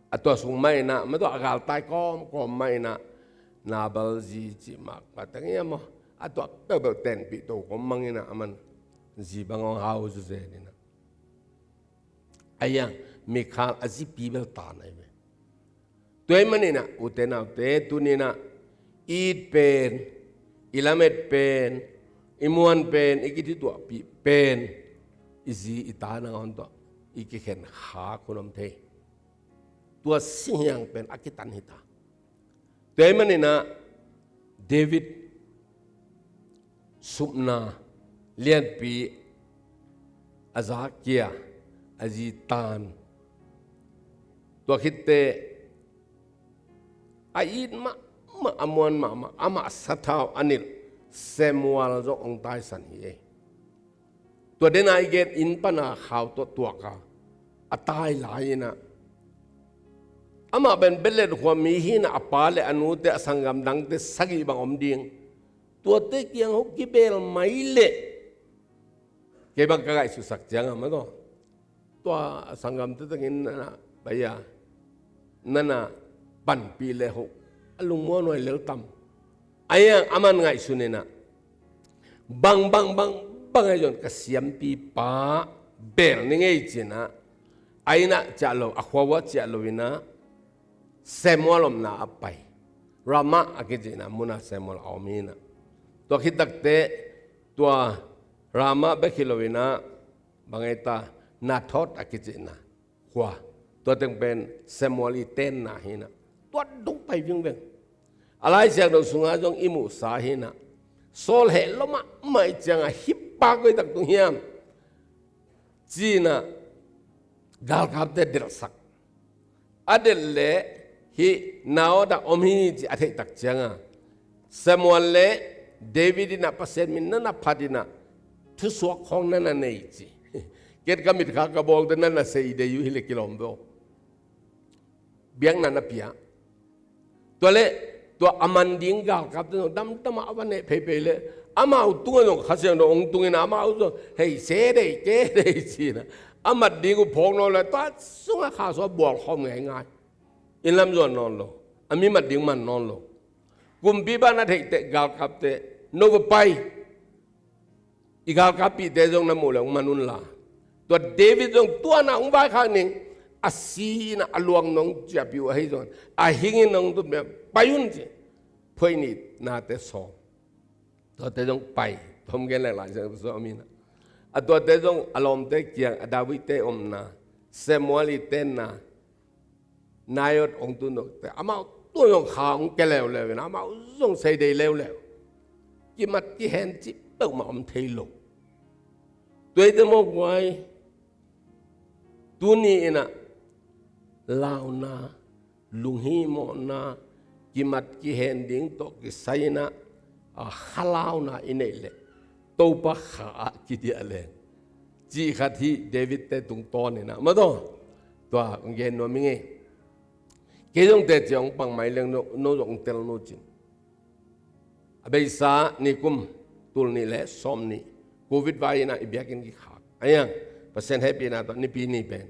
a tua sung mah inah ma tua a galtai kawmkawm mah inah Nabal zi cih mah ka teng ia maw, a tua peuhpeuh tenpih to kawm mang inah a man zi bang ong hau zuzen inah. Ahiang Mikhal a zipi bel tan ahi ve. Tua ahih maninah ute naute tuninah i it pen, i lamet pen, i muan pen, i kithutuahpih pen i zi i ta nangawn tawh i kikhen khak hun om thei. Tua singhiang pen a kitan hi ta. Tua ahih maninah David supna lianpi a za kia, a zi tan. Tua khitteh a it mahmah, a muan mahmah, amah sathau a nilh Samuel zong ong taisan hi ei. Tua dena i gen inn pana khau tuahtuaka a tai lai inah amah pen Bethlehem khua mi hinah a pa le a nute a sanggam dangte sagih bang om ding. Tuate kiang hong kibel mai leh kei bang ka ngaihsutsak cianga ma taw, tua sanggamte tengin nana baia, nana panpih leh hoh a lungmuanhuai lel tam. Ahiang a man ngaihsun inah bang bang bang bang ahi zong ka siampipa bel ni ngei cinah a innah ciah lo, a khua uah ciah lo inah Samuel omna a pai. Ramah a kicihna munah Samuel a om inah tua khit takteh tua Ramah bek hi lo inah bang ei ta, Naioth a kicihna khua, tua teng pen Samuel i tenna hinah tua dong pai vingveng. A Lai Siangtho sungah zong i muhsa hinah Saul heh lo mahmah i ciangah hih pa koi tak tung hiam cinah galkapte delhsak. A delh leh hih Naioth ah om hi ci a theihtak cianga Samuel le David in ah Pasian min na na phat in ah thusuak khawng na na nei ci. Ken ka mitkha ka bawlte na na sei dei uh hi leh kilawm ve aw. Biakna na pia. Tua leh tua a man ding galkapte zong damdam a va neh pheipei leh amau tungah zong Kha Siangtho hong tung in ah amau zong hei se dei ke dei ci in ah a mat ding uh phawk nawn lo, tua sungah kha sua bual khawm ngeingai. Inn lam zuan nawn lo, a mi mat ding man nawn lo. Kumpipa na theih teh galkapte, no va pai. I galkappihte zong na muh leh hong man un la. Tua David zong tua na hong vaikhak ning, a si in ah a luang nong ciahpih uh ahi zongin a hingin nong tun pia pai un ci. Phuaih nih nate sawm. Tuate zong pai. Thom gen lek Lai Siangtho sawm in ah a tuate zong a lawmte kiang, a Davidte omna, Samuel i tenna, Naioth hong tun dok teh amau tua zong kha hong kia leuleu in ah amau zong sei dei leuleu. Kimat kihen cih peuhmah om thei lo. Tuate maw guai, tuni in ah launa, lunghihmawhna, kimat kihen ding tawh kisai in ah a kha launa i neih leh Topa kha ah kidiah leng cih khat hi. Davidte tungtawn in ah maw taw, tua hong gen nuam i ngei. Kei zong teci hong pang mai leng no, no zong hong tel no cin. A beisa nikum tul nih le sawm nih Covid vai in ah i biakinn kikhak. A iang Pasian hehpihna tawh Nipi ni pen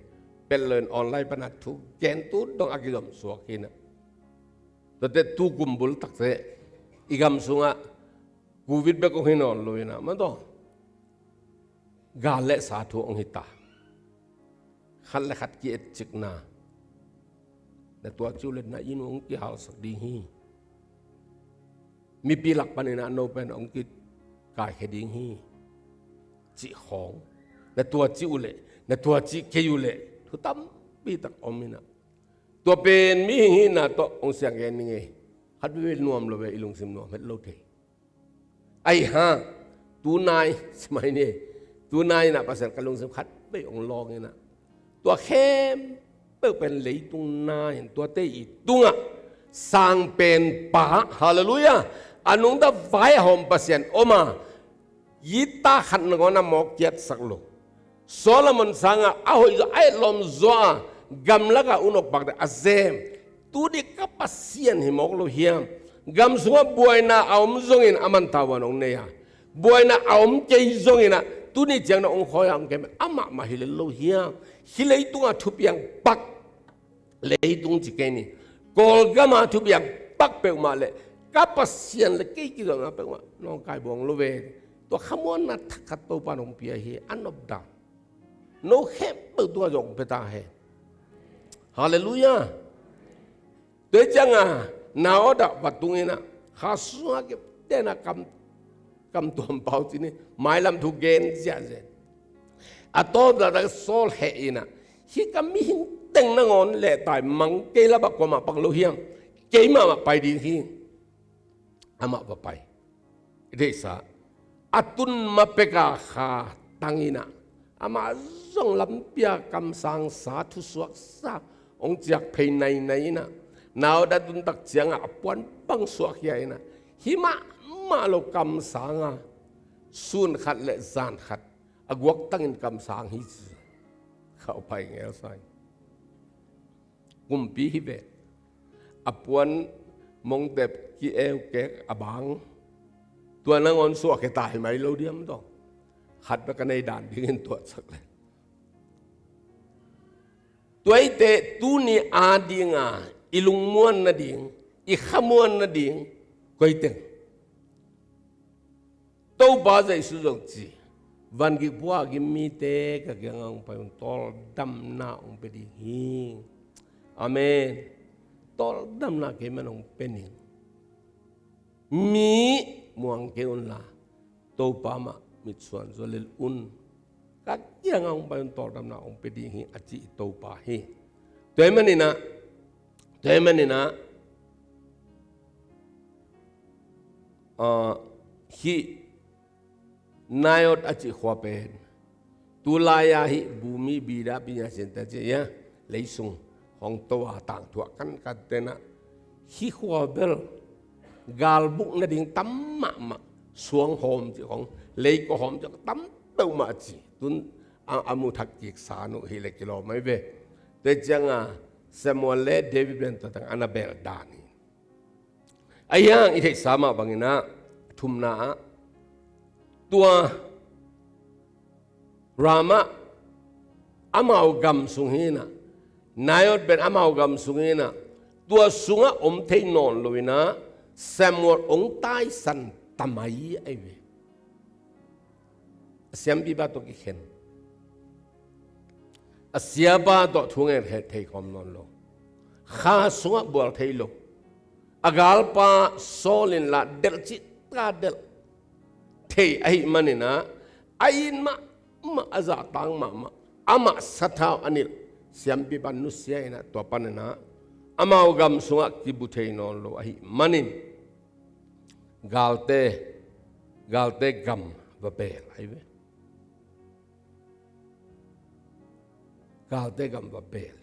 pelh lo in online pan ah thu gen tu dong a kizom suak hi in ah. Tuate tu kum bul takte i gam sungah Covid bek hong hi nawn lo in ah maw taw, gal le sa thu hong hi ta. Khat le khat ki-etcikna. Na tua cih uh leh na inn uh hong kihalsak ding hi. Mipi lak panin ah no pen hong kikaikhia ding hi, cih khawng. Na tua cih uh leh, na tua cih kei uh leh thu tampi tak om in ah. Tua pen mihing hihna tawh hong siang gen ni ngei. Khat veve nuam lo ve, i lungsim nuam het lo thei. Ai ha, tunai, simai ni, tunai in ah Pasian ka lungsim khat vei hong lawng in ah. Tua khempeuh pen leitung na in tuate i tungah sang pen pa, halleluiah, a nungta vai a hawm Pasian om a, guitar khat nangawn a mawk kiatsak lo. Solomon sangah a hoih zaw, a etlawm zaw a, gamlakah unok pakte a zem. Tuni ka Pasian hi mawk lo hiam? Gam sungah buaina a om zongin a man tavuan hong nei a, buaina a om kei zongin ah tuni ciang na hong khawi a hong kem amah mah hi lel lo hiam? Hih leitungah thupiang pak, leitung ci kei ni, Kawlgama thupiang pak peuhmah le ka Pasian le kei kizomna peuhmah nawngkai buang lo ve. Tua khamuanna thak khat Topa nong pia hi, a nopdang. No khempeuh tungah zong pia ta hen. Halleluiah. Tua hi cianga Naioth ah va tung in ah kha sungah kiptena kam, kam tuam pau ci ni, mailam thu gen ziahziah. A tawpna tak Saul heh in ah hih ka mihing teng nangawn lehtai mang kei la bak kuamah pak lo hiam? Keimah mah pai ding hi. Amah va pai. I theihsa, a tun ma peka kha tang in ah amah zong lampi a kamsangsa, thusuaksa hong ciak phei nainai in ah, Naioth a tun tak ciangah a puan bang suahkhia in ah, hih mahmah lo kamsanga sun khat le zan khat a guaktangin kamsang hi ci. Khauh pai ngel sai. Kumpi hi ve. A puan mongtep ki-eukek a bang, tua nangawn suahkhia ta hi mai lo diam tawh. Khat bek a nei dan dingin tuahsak le. Tua hi teh tuni a dinga i lungmuan nading, i khamuan nading koi teng? Topa Jesu zong ci, van gik pua a gim mite ka kiangah hong pai un, tawldamna hong pia ding hi. Amen. Tawldamna keiman hong pia ning. Mi muang kei unla, Topa mah mitsuan zaw lel un. Ka kiangah hong pai un, tawldamna hong pia ding hi a ci i Topa hi. Tua ahih manin ah, tua ahih manin ah, ah, hih Naioth a cih khua pen Tulai-a hih bumi bida pinya sinte ci-a leisung hong to a tangthu a kankan tenah hih khua bel galbuk nading tam mahmah, suanghawm cih khong, leikawhawm cih khong tam deuh mah ci. Tun a, a mu thak kik sa nuh hi le kilawm ahi ve. Tua cianga Samuel le David pen tua teng a na bel dan hi. Ahi hang i theihsa mah banginah thumna ah tua Ramah amau gam sung hinah, Naioth pen amau gam sung hinah, tua sungah om thei nawn loinah Samuel ong taisan tamai ahi ve. A siampipa tawh kikhen, a siapa tawh thungen thei khawm nawn lo, kha sungah bual thei lo, a galpa Saul in lah delh cih taka delh thei ahih maninah a it mahmah, a zahtang mahmah, amah sathau a nilh siampipa nusia inah tua paninah amau gam sungah kibu thei nawn lo ahih manin galte, galte gam va bel ahi ve. Galte gam va bel.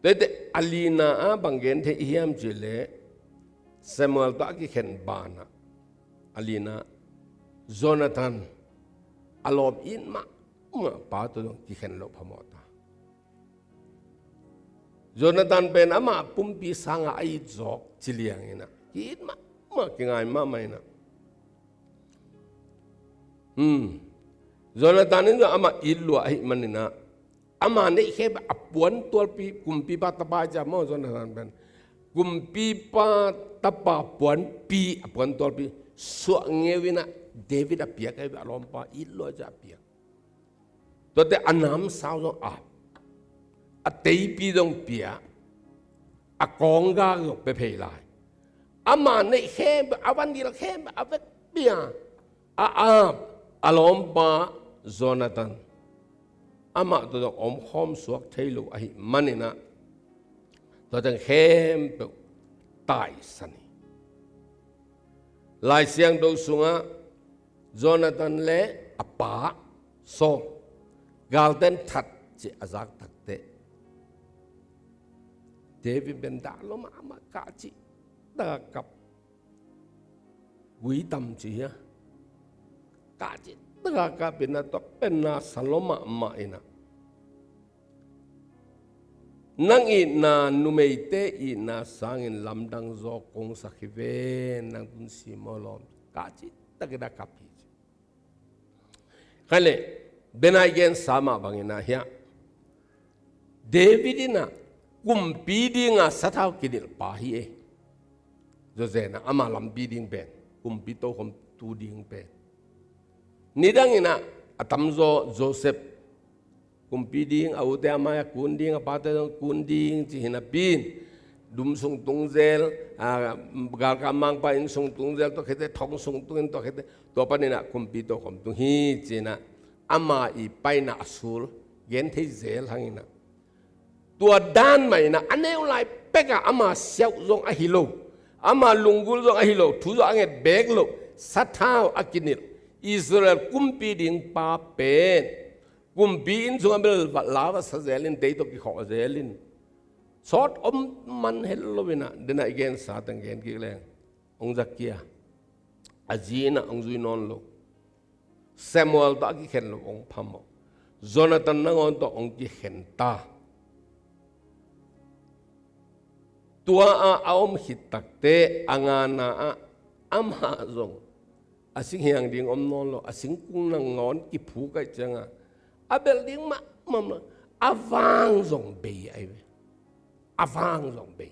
Tuate a lina ah bang gen thei i hiam cih leh Samuel tawh a kikhen banah a lina Jonathan a lawm it mahmah pa tawh zong kikhen loh phamawh ta. Jonathan pen amah pumpi sangah a it zawk ci lianginah ki-it mahmah, kingai mahmah inah. Hmm. Jonathan in zong amah it lua ahih maninah ama neih khe a puantualpi, kumpipa tapa ahi ciang maw Jonathan pen kumpipa tapa puanpi, a puantualpi suah ngeu inah David a piak ahi ve, a lawmpa it lua ciang a piak. Tuate a namsau zong ap, a teipi zong pia, a kawnggak zong pia phei lai. Ama neih khempeuh, a van gil khempeuh a vekpi-a a ap a lawmpa Jonathan, amah tawh zong omkhawm suak thei lo ahih maninah tua teng khempeuh taisan hi. Lai Siangtho sungah Jonathan le a pa Saul galten that cih a zak takteh David pen dah lua mahmah, kah cih taka kap. Gui tam ci hia? Kah cih taka kap inah tua pen na sa lua mahmah inah, nang itna, numeite itna sangin lamdang zaw kong sak hi ve, nang tun si maw lawm, kah cih takin a kap hi ci. Khaile, bena i gensa mah banginah hiah David inah kumpi dinga sathau kinilh pa hi e. Zawzenah ama lampi ding pen, kumpi tokhom tu ding pen. Nidanginah a tamzaw Joseph kumpi ding, a ute a mai-ah kun ding, a pate zong kun ding ci hi napi-in, dum sung tung zel, a, galkap mangpa inn sung tung zel, tua khite thong sung tungin, tua khite tua paninah kumpi tokhom tung hi cinah ama i paina a sul gen thei zel hanginah. Tua dan mah inah a neu lai pekah ama siauh zong ahi lo, ama lunggulh zong ahi lo, thu zong a nget beek loh sathau a kinilh Israel kumpi ding pa pen kumpi inn sungah bel va la va sa zelin, dei tawh kikhawh zelin, sawt om man het loinah, denah i gensa teng gen kik leng, hong za kia, a zi innah hong zui nawn lo. Samuel tawh a kikhen lo hong phamawh. Jonathan nangawn tawh hong kikhen ta. Tua-ah a om khit takteh a ngana-ah amah zong a singhiang ding om nawn lo, a singkung nangawn kiphuk ahih cianga a belh ding mahmah, a vang zong bei ahi ve. A vang zong bei.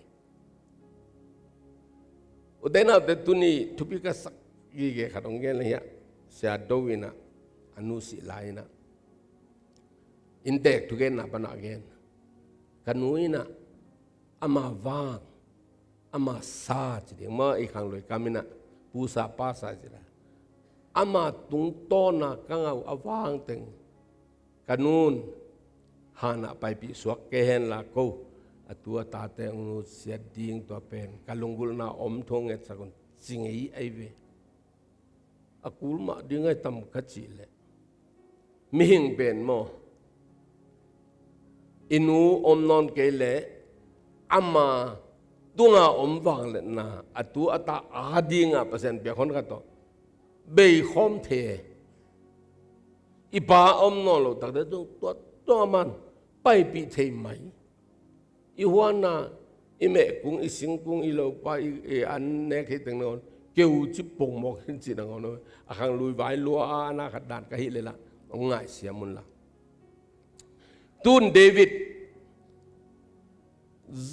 Ute naute, tuni thupi ka sak gige khat hong gen le hiah, Sia Do inah a nu sih lai inah inntek thugenna panah gen. Ka nu inah ama vang, ama sa ci ding maw, i khang lui kam inah pusa pasa ci la, ama tungtawna ka ngah uh a vang teng ka nun hanah paipih suak kei henla ko, a tu a tate hong nusiat ding tua pen ka lunggulhna om thu hong ngetsak un ci ngei ahi ve. a kul mah ding ahi tam ka cih leh, mihing pen maw, i nu om nawn kei leh ama tunga om vangliatna, a tu a ta adinga Pasian piak hon khat tawh bei khawm thei. I pa om nawn loh takte zong tua zong aman paipih thei mai. I huanna, i mehkung, i singkung, i lopa, i, i an nek hi teng nangawn keu ci pongmawk hi cih nangawn, a khang lui vai lua a, a na khat dan ka hih leh lah hong ngaihsiam un la. Tun David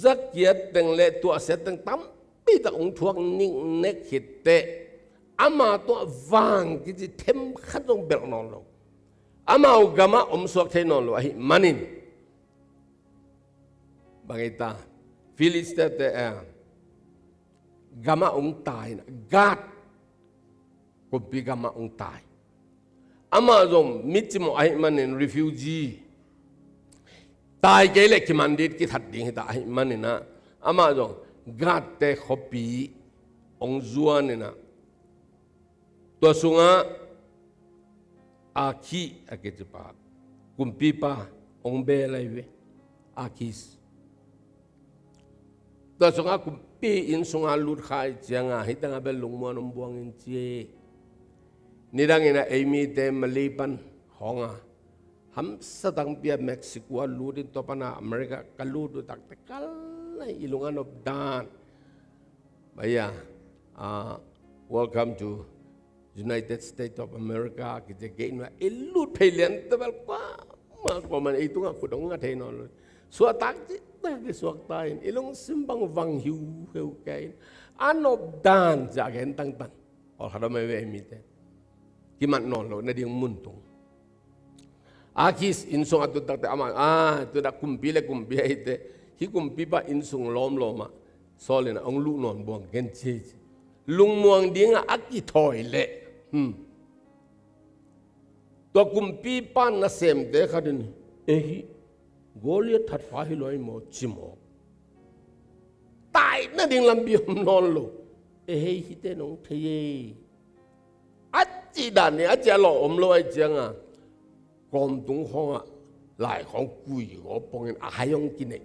zakiat teng le tuahsiat teng tampi tak hong thuak niknek hi teh, ama tuah vang kici themkhat zong belh nawn lo. Amau gamah om suak thei nawn lo ahih manin, bang ei ta, Filistia te, eh, gamah hong tai in, Gath kumpi gamah hong tai. Amah zong mi cimawh ahih manin refugee, tai kei leh kiman dit kithat ding hi ta ahih manin ah, amah zong Gath te khuapi hong zuan in ah, tua sungah Akhis a kicipa kumpipa hong bel lai ve. Akhis. Tua sungah kumpi inn sungah lut kha ahih ciangah, hih tengah bel lungmuang om buang in ci. Nidang in ah ei mite Malay pan hong a, hamsa tampi a Mexico a lut in, tua pan a America ka lut uh takte kal lai, i lung a nop dan. Baya, ah, welcome to United States of America, kici kei in ah, i lut phei lian tawh bel kuamah kuamah in ei tungah khut hong nga thei nawn lo. Suaktak cihtak i suakta in, i lungsim bang vang hiuhiu kei in, a nop dan ciah gen tangtang. Hawlkhat om ei ve ei mite. Kimat nawn loh nading mun tung. Akhis inn sung a tun takte amah, ah, tu dah kumpi le kumpi ahih teh, hih kumpipa inn sung lawmlawm ah Saul in ah hong luh nawn buang ken ci, ci. Lungmuang dingah a kithawi leh, hmm, tua kumpipa nasemte khat in, "Ei, hih Goliath thatpa hi lo ei maw?" ci mawk. Tai nading lampi om nawn lo. "Ei, hih hihte nong thei ei." A cih dan in, a cih a lawh om lo ahih ciangah, kawmtung khawngah lai khawng kui gawp pongin a hai hong kineih.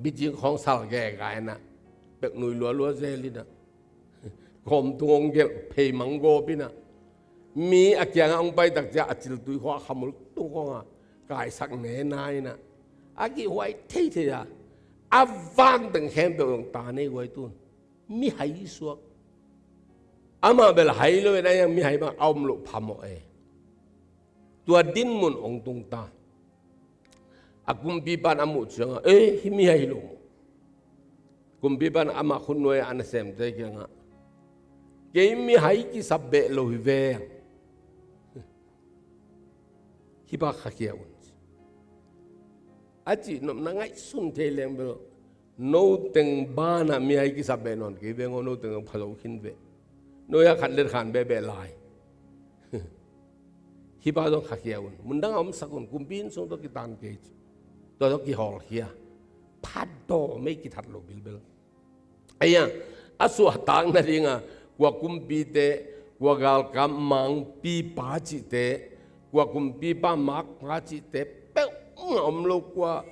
Bicing khawng sal gega in ah, pek nui lualua zel in ah, kawmtung hong gelh phei mang gawp in ah, mi a kiangah hong pai tak ciah a ciltui khawng a khamul tung khawngah kaisak nena in ah, a kihhuai theithei a, a vanteng khempeuh zong ta nei guai tun. Mihai suak. Amah bel hai lo in ah, a yang mihai bang a om loh phamawh e. Tua dinmun hong tung ta. A kumpipa in a muh ciangah, "Eh, hih mihai hi lo maw?" Kumpipa in amah khutnuai a nasemte kiangah, "Kei mihai kisap beh lo hi veng. Hih pa khakhia un," a cih nopna ngaihsun thei leng bel, "Noteng banah mihai kisap beh nawn kei veng aw, noteng pha zo khin ve. Noi a khat let khan behbeh lai. Hih pa zong khakhia un. Mundang a omsak un, kumpi inn sung tawh kitan kei," ci. Tua tawh kihawlkhia. Phadaw mei kithat lo bilbel. Aia, a suahtak nadingah kua kumpite, kua galkap mangpipa cihte, kua kumpipa makpa cihte peuhmah om lo, kua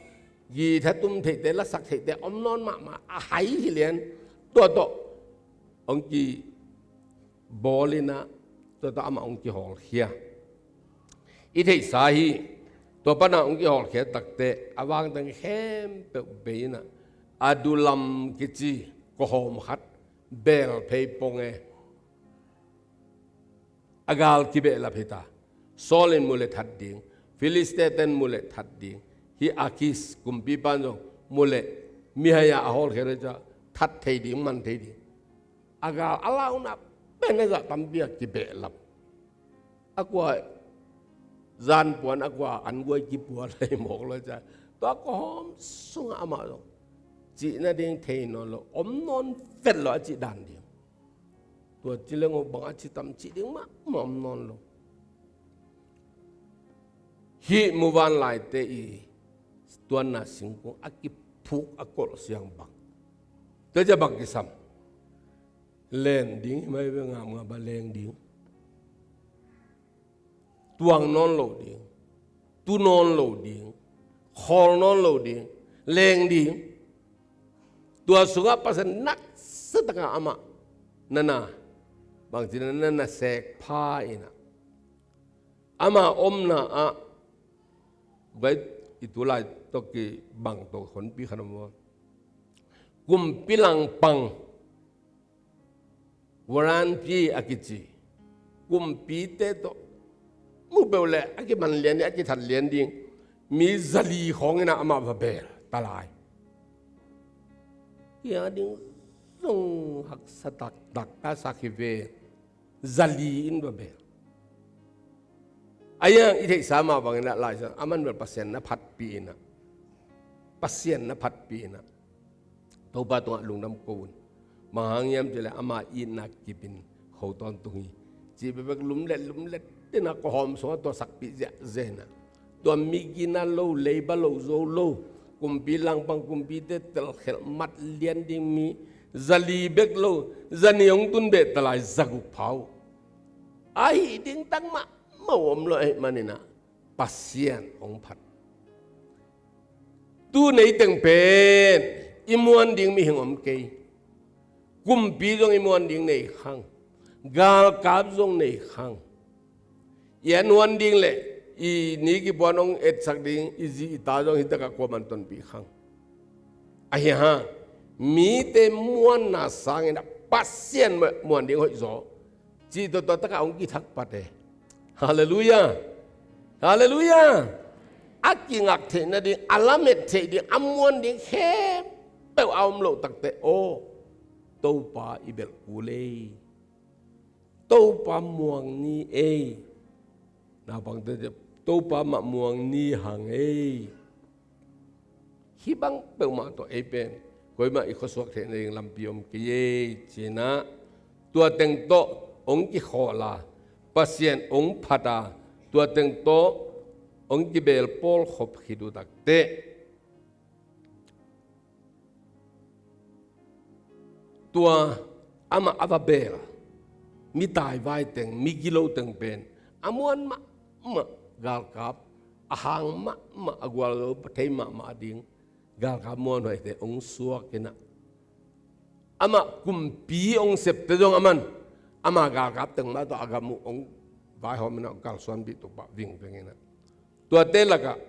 guitar tum theihte, lasak theihte om nawn mahmah a hai hi lian. Tua tawh hong kibawl in ah, tua tawh amah hong kihawlkhia. I theihsa hi, tua panah hong kihawlkhia takteh, a vangteng khempeuh bei in ah, Adullam kici kawhawm khat beel phei pong e. A gal kibehlap hi ta. Saul in mu le that ding, Filistia ten mu le that ding, hih Akhis kumpipa in zong mu le, mihai a a hawlkhia le ca that thei ding, man thei ding. A gal a launa pen a zah tampi a kibehlap. A kua zanpuan, a kua anguai kipuan lai mawk lo ca. Tua kawhawm sungah amah zong cih nading thei nawn lo, om nawn vet lo a cih dan ding. Tua ci leng aw bang a ci tam cih ding mahmah om nawn lo. Hih muvanlaite i tuanna singkung a kiphuk a kolh siang bang. Tua ciah bang kisam. Len ding hi mai ve, ngapngap a leng ding. Tuang nawn lo ding, tu nawn lo ding, khawl nawn lo ding, leng ding. Tua sungah Pasian naksa takah amah na na, bangci na na, na sek pha in ah, ama omna ah, gai i tu lai tawh kibang tawh honpi khat om a, kumpi langpang, warranty a kici, kumpite tawh mu peuh leh a kiman lian ding, a kithat lian ding mi zali khawng in ah amah va bel ta lai. Hih a ding zong haksa taktak ka sak hi ve. Zali in va bel. A iang i theihsa mah bangin ah Lai Siangtho a man bel Pasian na phatpih in ah, Pasian na phatpih in ah, Topa tungah lungdam ko un. Bang hang hiam cih leh ama itna kip in kho tawntung hi. Cih bekbek lumlet lumlet in ah kawhawm sungah tua sakpih ziahziah in ah, tua mi gina lo, leiba lo zo lo, kumpi langpang, kumpite telkhelh mat lian ding mi zali bek lo, zani hong tun beh ta lai, zaguk pha uh. Ahi ding tak mahmah om lo ahih manin ah Pasian hong phat. Tu nei teng pen i muan ding mihing om kei. Kumpi zong i muan ding nei khang. Galkap zong nei khang. I a nuan ding leh i ni kipuan hong etsak ding i zi i ta zong hi takah kuaman tonpih khang. Ahi hang mite muanna sangin ah Pasian muan ding hoih zaw. Cih tawh tua takah hong kithak pat e. Halleluiah. Halleluiah. A kingak theih nading, a lamet theih ding, a muan ding khempeuh a om loh takteh, aw, Topa i belh kul ei. Topa muang ni ei. Naupangte, Topa mah muang ni hang ei. Hih bang peuhmah tawh ei pen koimah i khuasuak theih nading lampi om kei ei ci-in ah, tua teng tawh hong kikhawl a, Pasian hong phat a, tua teng tawh hong kibel pawlkhop khit uh takteh, tua amah a va bel mi taivai teng, mi gilo teng pen a muan mahmah galkap, a hang mahmah, a gualzo thei mahmah ding galkap muanhuaite hong suak in ah, amah kumpi hong septe zong a man, ama galkap teng mah tawh a gam uh hong vaihawm in ah hong kalsuanpih, Topa vingveng in ah. Tuate lakah,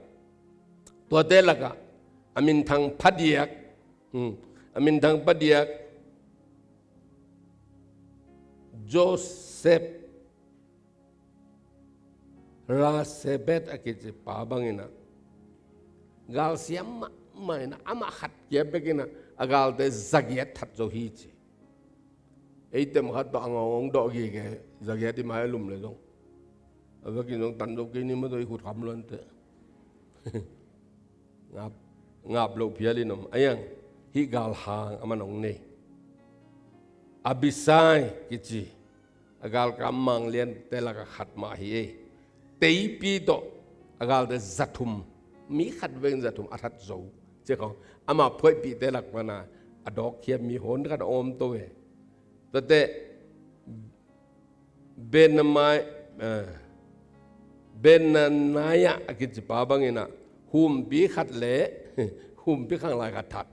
tuate lakah a minthang phadiak, hmm, a minthang phadiak Joseph Rasebet a kici pa bangin ah, galsiam mahmah in ah, amah khat kia bek in ah a galte zagiat that zo hi ci. Ei tem khat tawh a ngawng hong dawh gige, zagiat i mai a lum leh zong, a vekin zong tan zo kei ni maw, tawh i khut kham luante. Ngap, ngap loh phial in om. A iang, hih galhang a man hong nei. Abisai kici a galkap mangliante lakah khat mah hi ei. Teipi tawh a galte zathum, mi khat vekin zathum a that zo ci khawng, ama phuaihpihte lak pana a dawkkhiat mi hon khat a om to e. Tuate Benamai, eh, Benanaya a kici pa bangin ah, humpi khat le humpi khanglai khat that.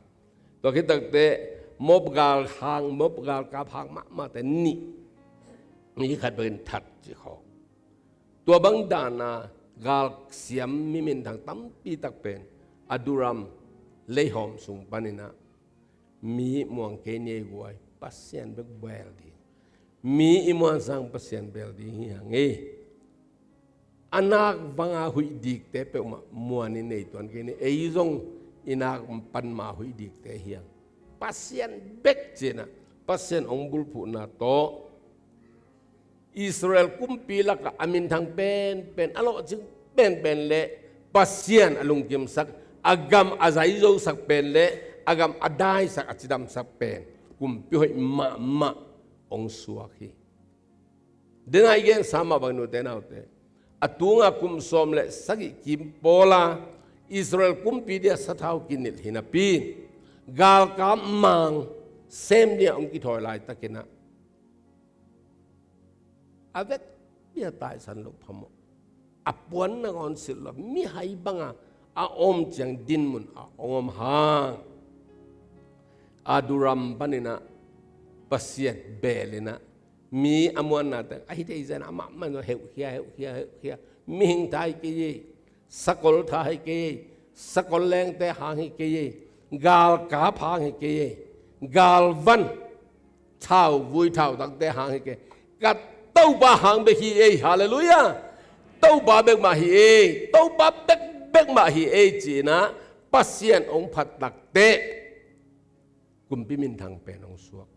Tua khit takteh Moab galhang, Moab galkap hang mahmahte nih, mi khat vekin that ci khawng. Tua bang dan a galsiam mi minthang tampi tak pen Adullam leihawm sung panin ah, mi muang kei ni ei guai, Pasian bek bel ding. Mi i muan sang Pasian bel ding hi hang ei. A nak vanga huih dikte peuhmah muan i nei tuan kei ni. Ei zong i nak pan ma huih dikte hi hang. Pasian bek ci-in ah, Pasian hong bulphuhna tawh Israel kumpi lakah a minthang penpen, a lawhcing penpen le Pasian a lungkimsak, a gam a zaizosak pen le a gam a daisak, a cidamsak pen kumpi hoih mahmah hong suak hi. Dena i gensa mah bang, nute naute, a tunga kum sawm le sagih kim pawla Israel kumpi dia sathau kinilh hi napi, galkap mang sem dia hong kithawi laitakin ah, a vekpi a taisan loh phamawh, a puanna ngawn silh lo, mihai banga a om ciang dinmun a hong om hang, Adullam paninah Pasian beelinah mi a muannate a hi thei zen amah man heuhkhia, heuhkhia, heuhkhia. Mihing tha hi kei ei, sakol tha hi kei ei, sakol lengte hang hi kei ei, galkap hang hi kei ei, galvan thauvui thautakte hang hi kei. Ka Topa hang bek hi ei. Halleluiah. Topa bek mah hi ei. Topa bekbek mah hi ei, cinah Pasian hong phat takteh kumpi minthang pen hong suak.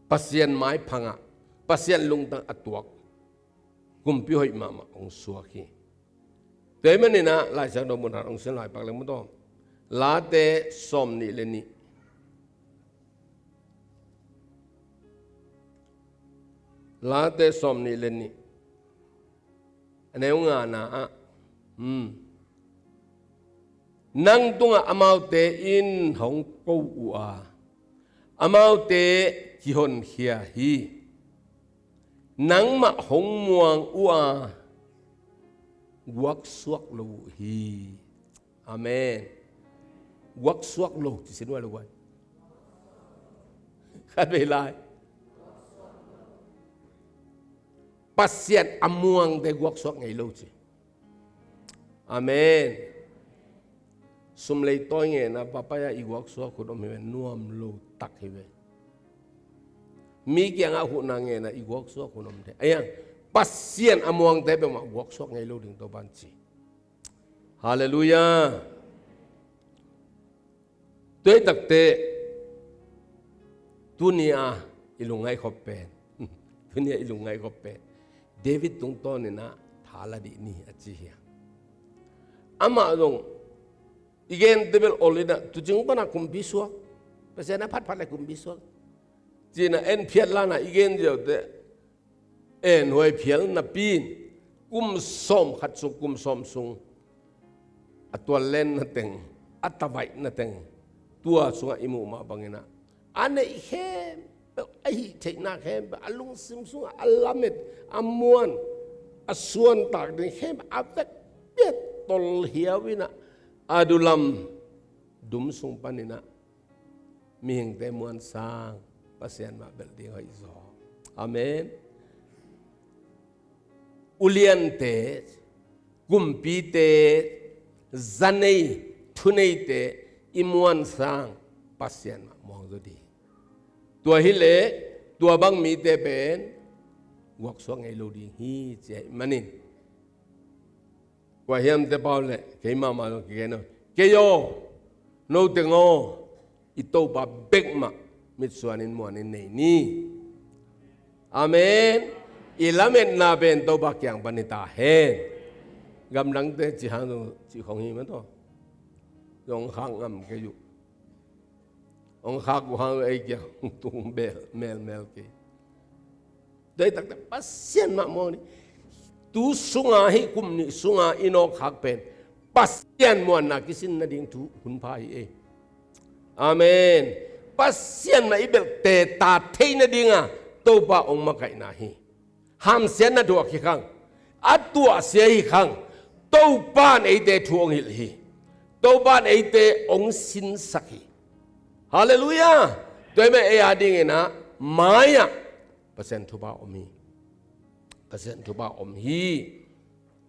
Pasian maiphangah, Pasian lungtang a tuak kumpi hoih mahmah hong suak hi. Tua ahih maninah Laisiangtho mun han hong sim lai pak leng maw taw. Late sawm nih le nih. Late sawm nih le nih. A neu ngana ah, hmm, nang tungah amaute in hong ko uh a, amaute kihonkhia hi. Nangmah hong muang uh a, guaksuak lo uh hi. Amen. Guaksuak lo ci sin uh a lo guai. Khat vei lai. Pasian a muangte guaksuak ngei lo ci. Amen. Sum lei tawi ngenna papai-a i guaksuak hun om hi ve, nuam lo tak hi ve. Mi kiangah huhna ngenna i guaksuak hun om thei. Ahi hang Pasian a muangte peuhmah guaksuak ngei lo ding Topa'n ci. Halleluiah. Tua hi takteh tuni-a i lungngaih khop pen, tuni-a i lungngaih khop pen David tungtawninah tha la dih ni a ci hi a. Amah zong i gente bel ol inah tuucing panah kumpi suak, Pasian a phatphat le kumpi suak cinah en phiat lanah i gen ziauteh, en huai phial napi in kum sawm khat sung, kum sawm sung a tual lenna teng, a tavaihna teng, tua sungah i muh mah banginah a neih khempeuh, a hih theihna khempeuh, a lungsim sungah a lamet, a muan, a suantak ding khempeuh a vekpi a tolhiau inah Adullam dum sung paninah mihingte muansang Pasian mah belh ding hoih zaw. Amen. Uliante, kumpite, zanei, thuneite i muansang Pasian mah muang zaw ding. Tua hileh tua bang mite pen guaksuak ngei lo ding hi ci ahih manin, kua hiamte pau le kei mahmah zong kigen aw. Kei aw, no teng aw, i Topa bek mah mitsuanin muanin nei ni. Amen. I lametna pen Topa kiang pan hi ta hen. Gamdangte ci hang zong ci khong hi mah taw. Zong khak ngam kei uh. Hong khak uh hang ei kiang tung bel melmel kei. Tua hi takte Pasian mah muang ni. Tu sunga, hih kum nih sunga i nawk khak pen Pasian muanna kisin nading thu hun pha hi ei. Amen. Pasian mah i belhte ta thei nadinga Topa hong makaihna hi. Hamsiatna thuak hi khang, a tuahsia hi khang, Topa in eite thu hong hilh hi. Topa in eite hong sinsak hi. Halleluiah. Tua hi mah ei a dinginah mai-ah Pasian thupha om hi. Pasian thupha om hi.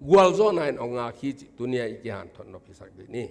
Gualzawhna in hong ngak hi cih tuni-a i kihanthawn nop hisak dih ni.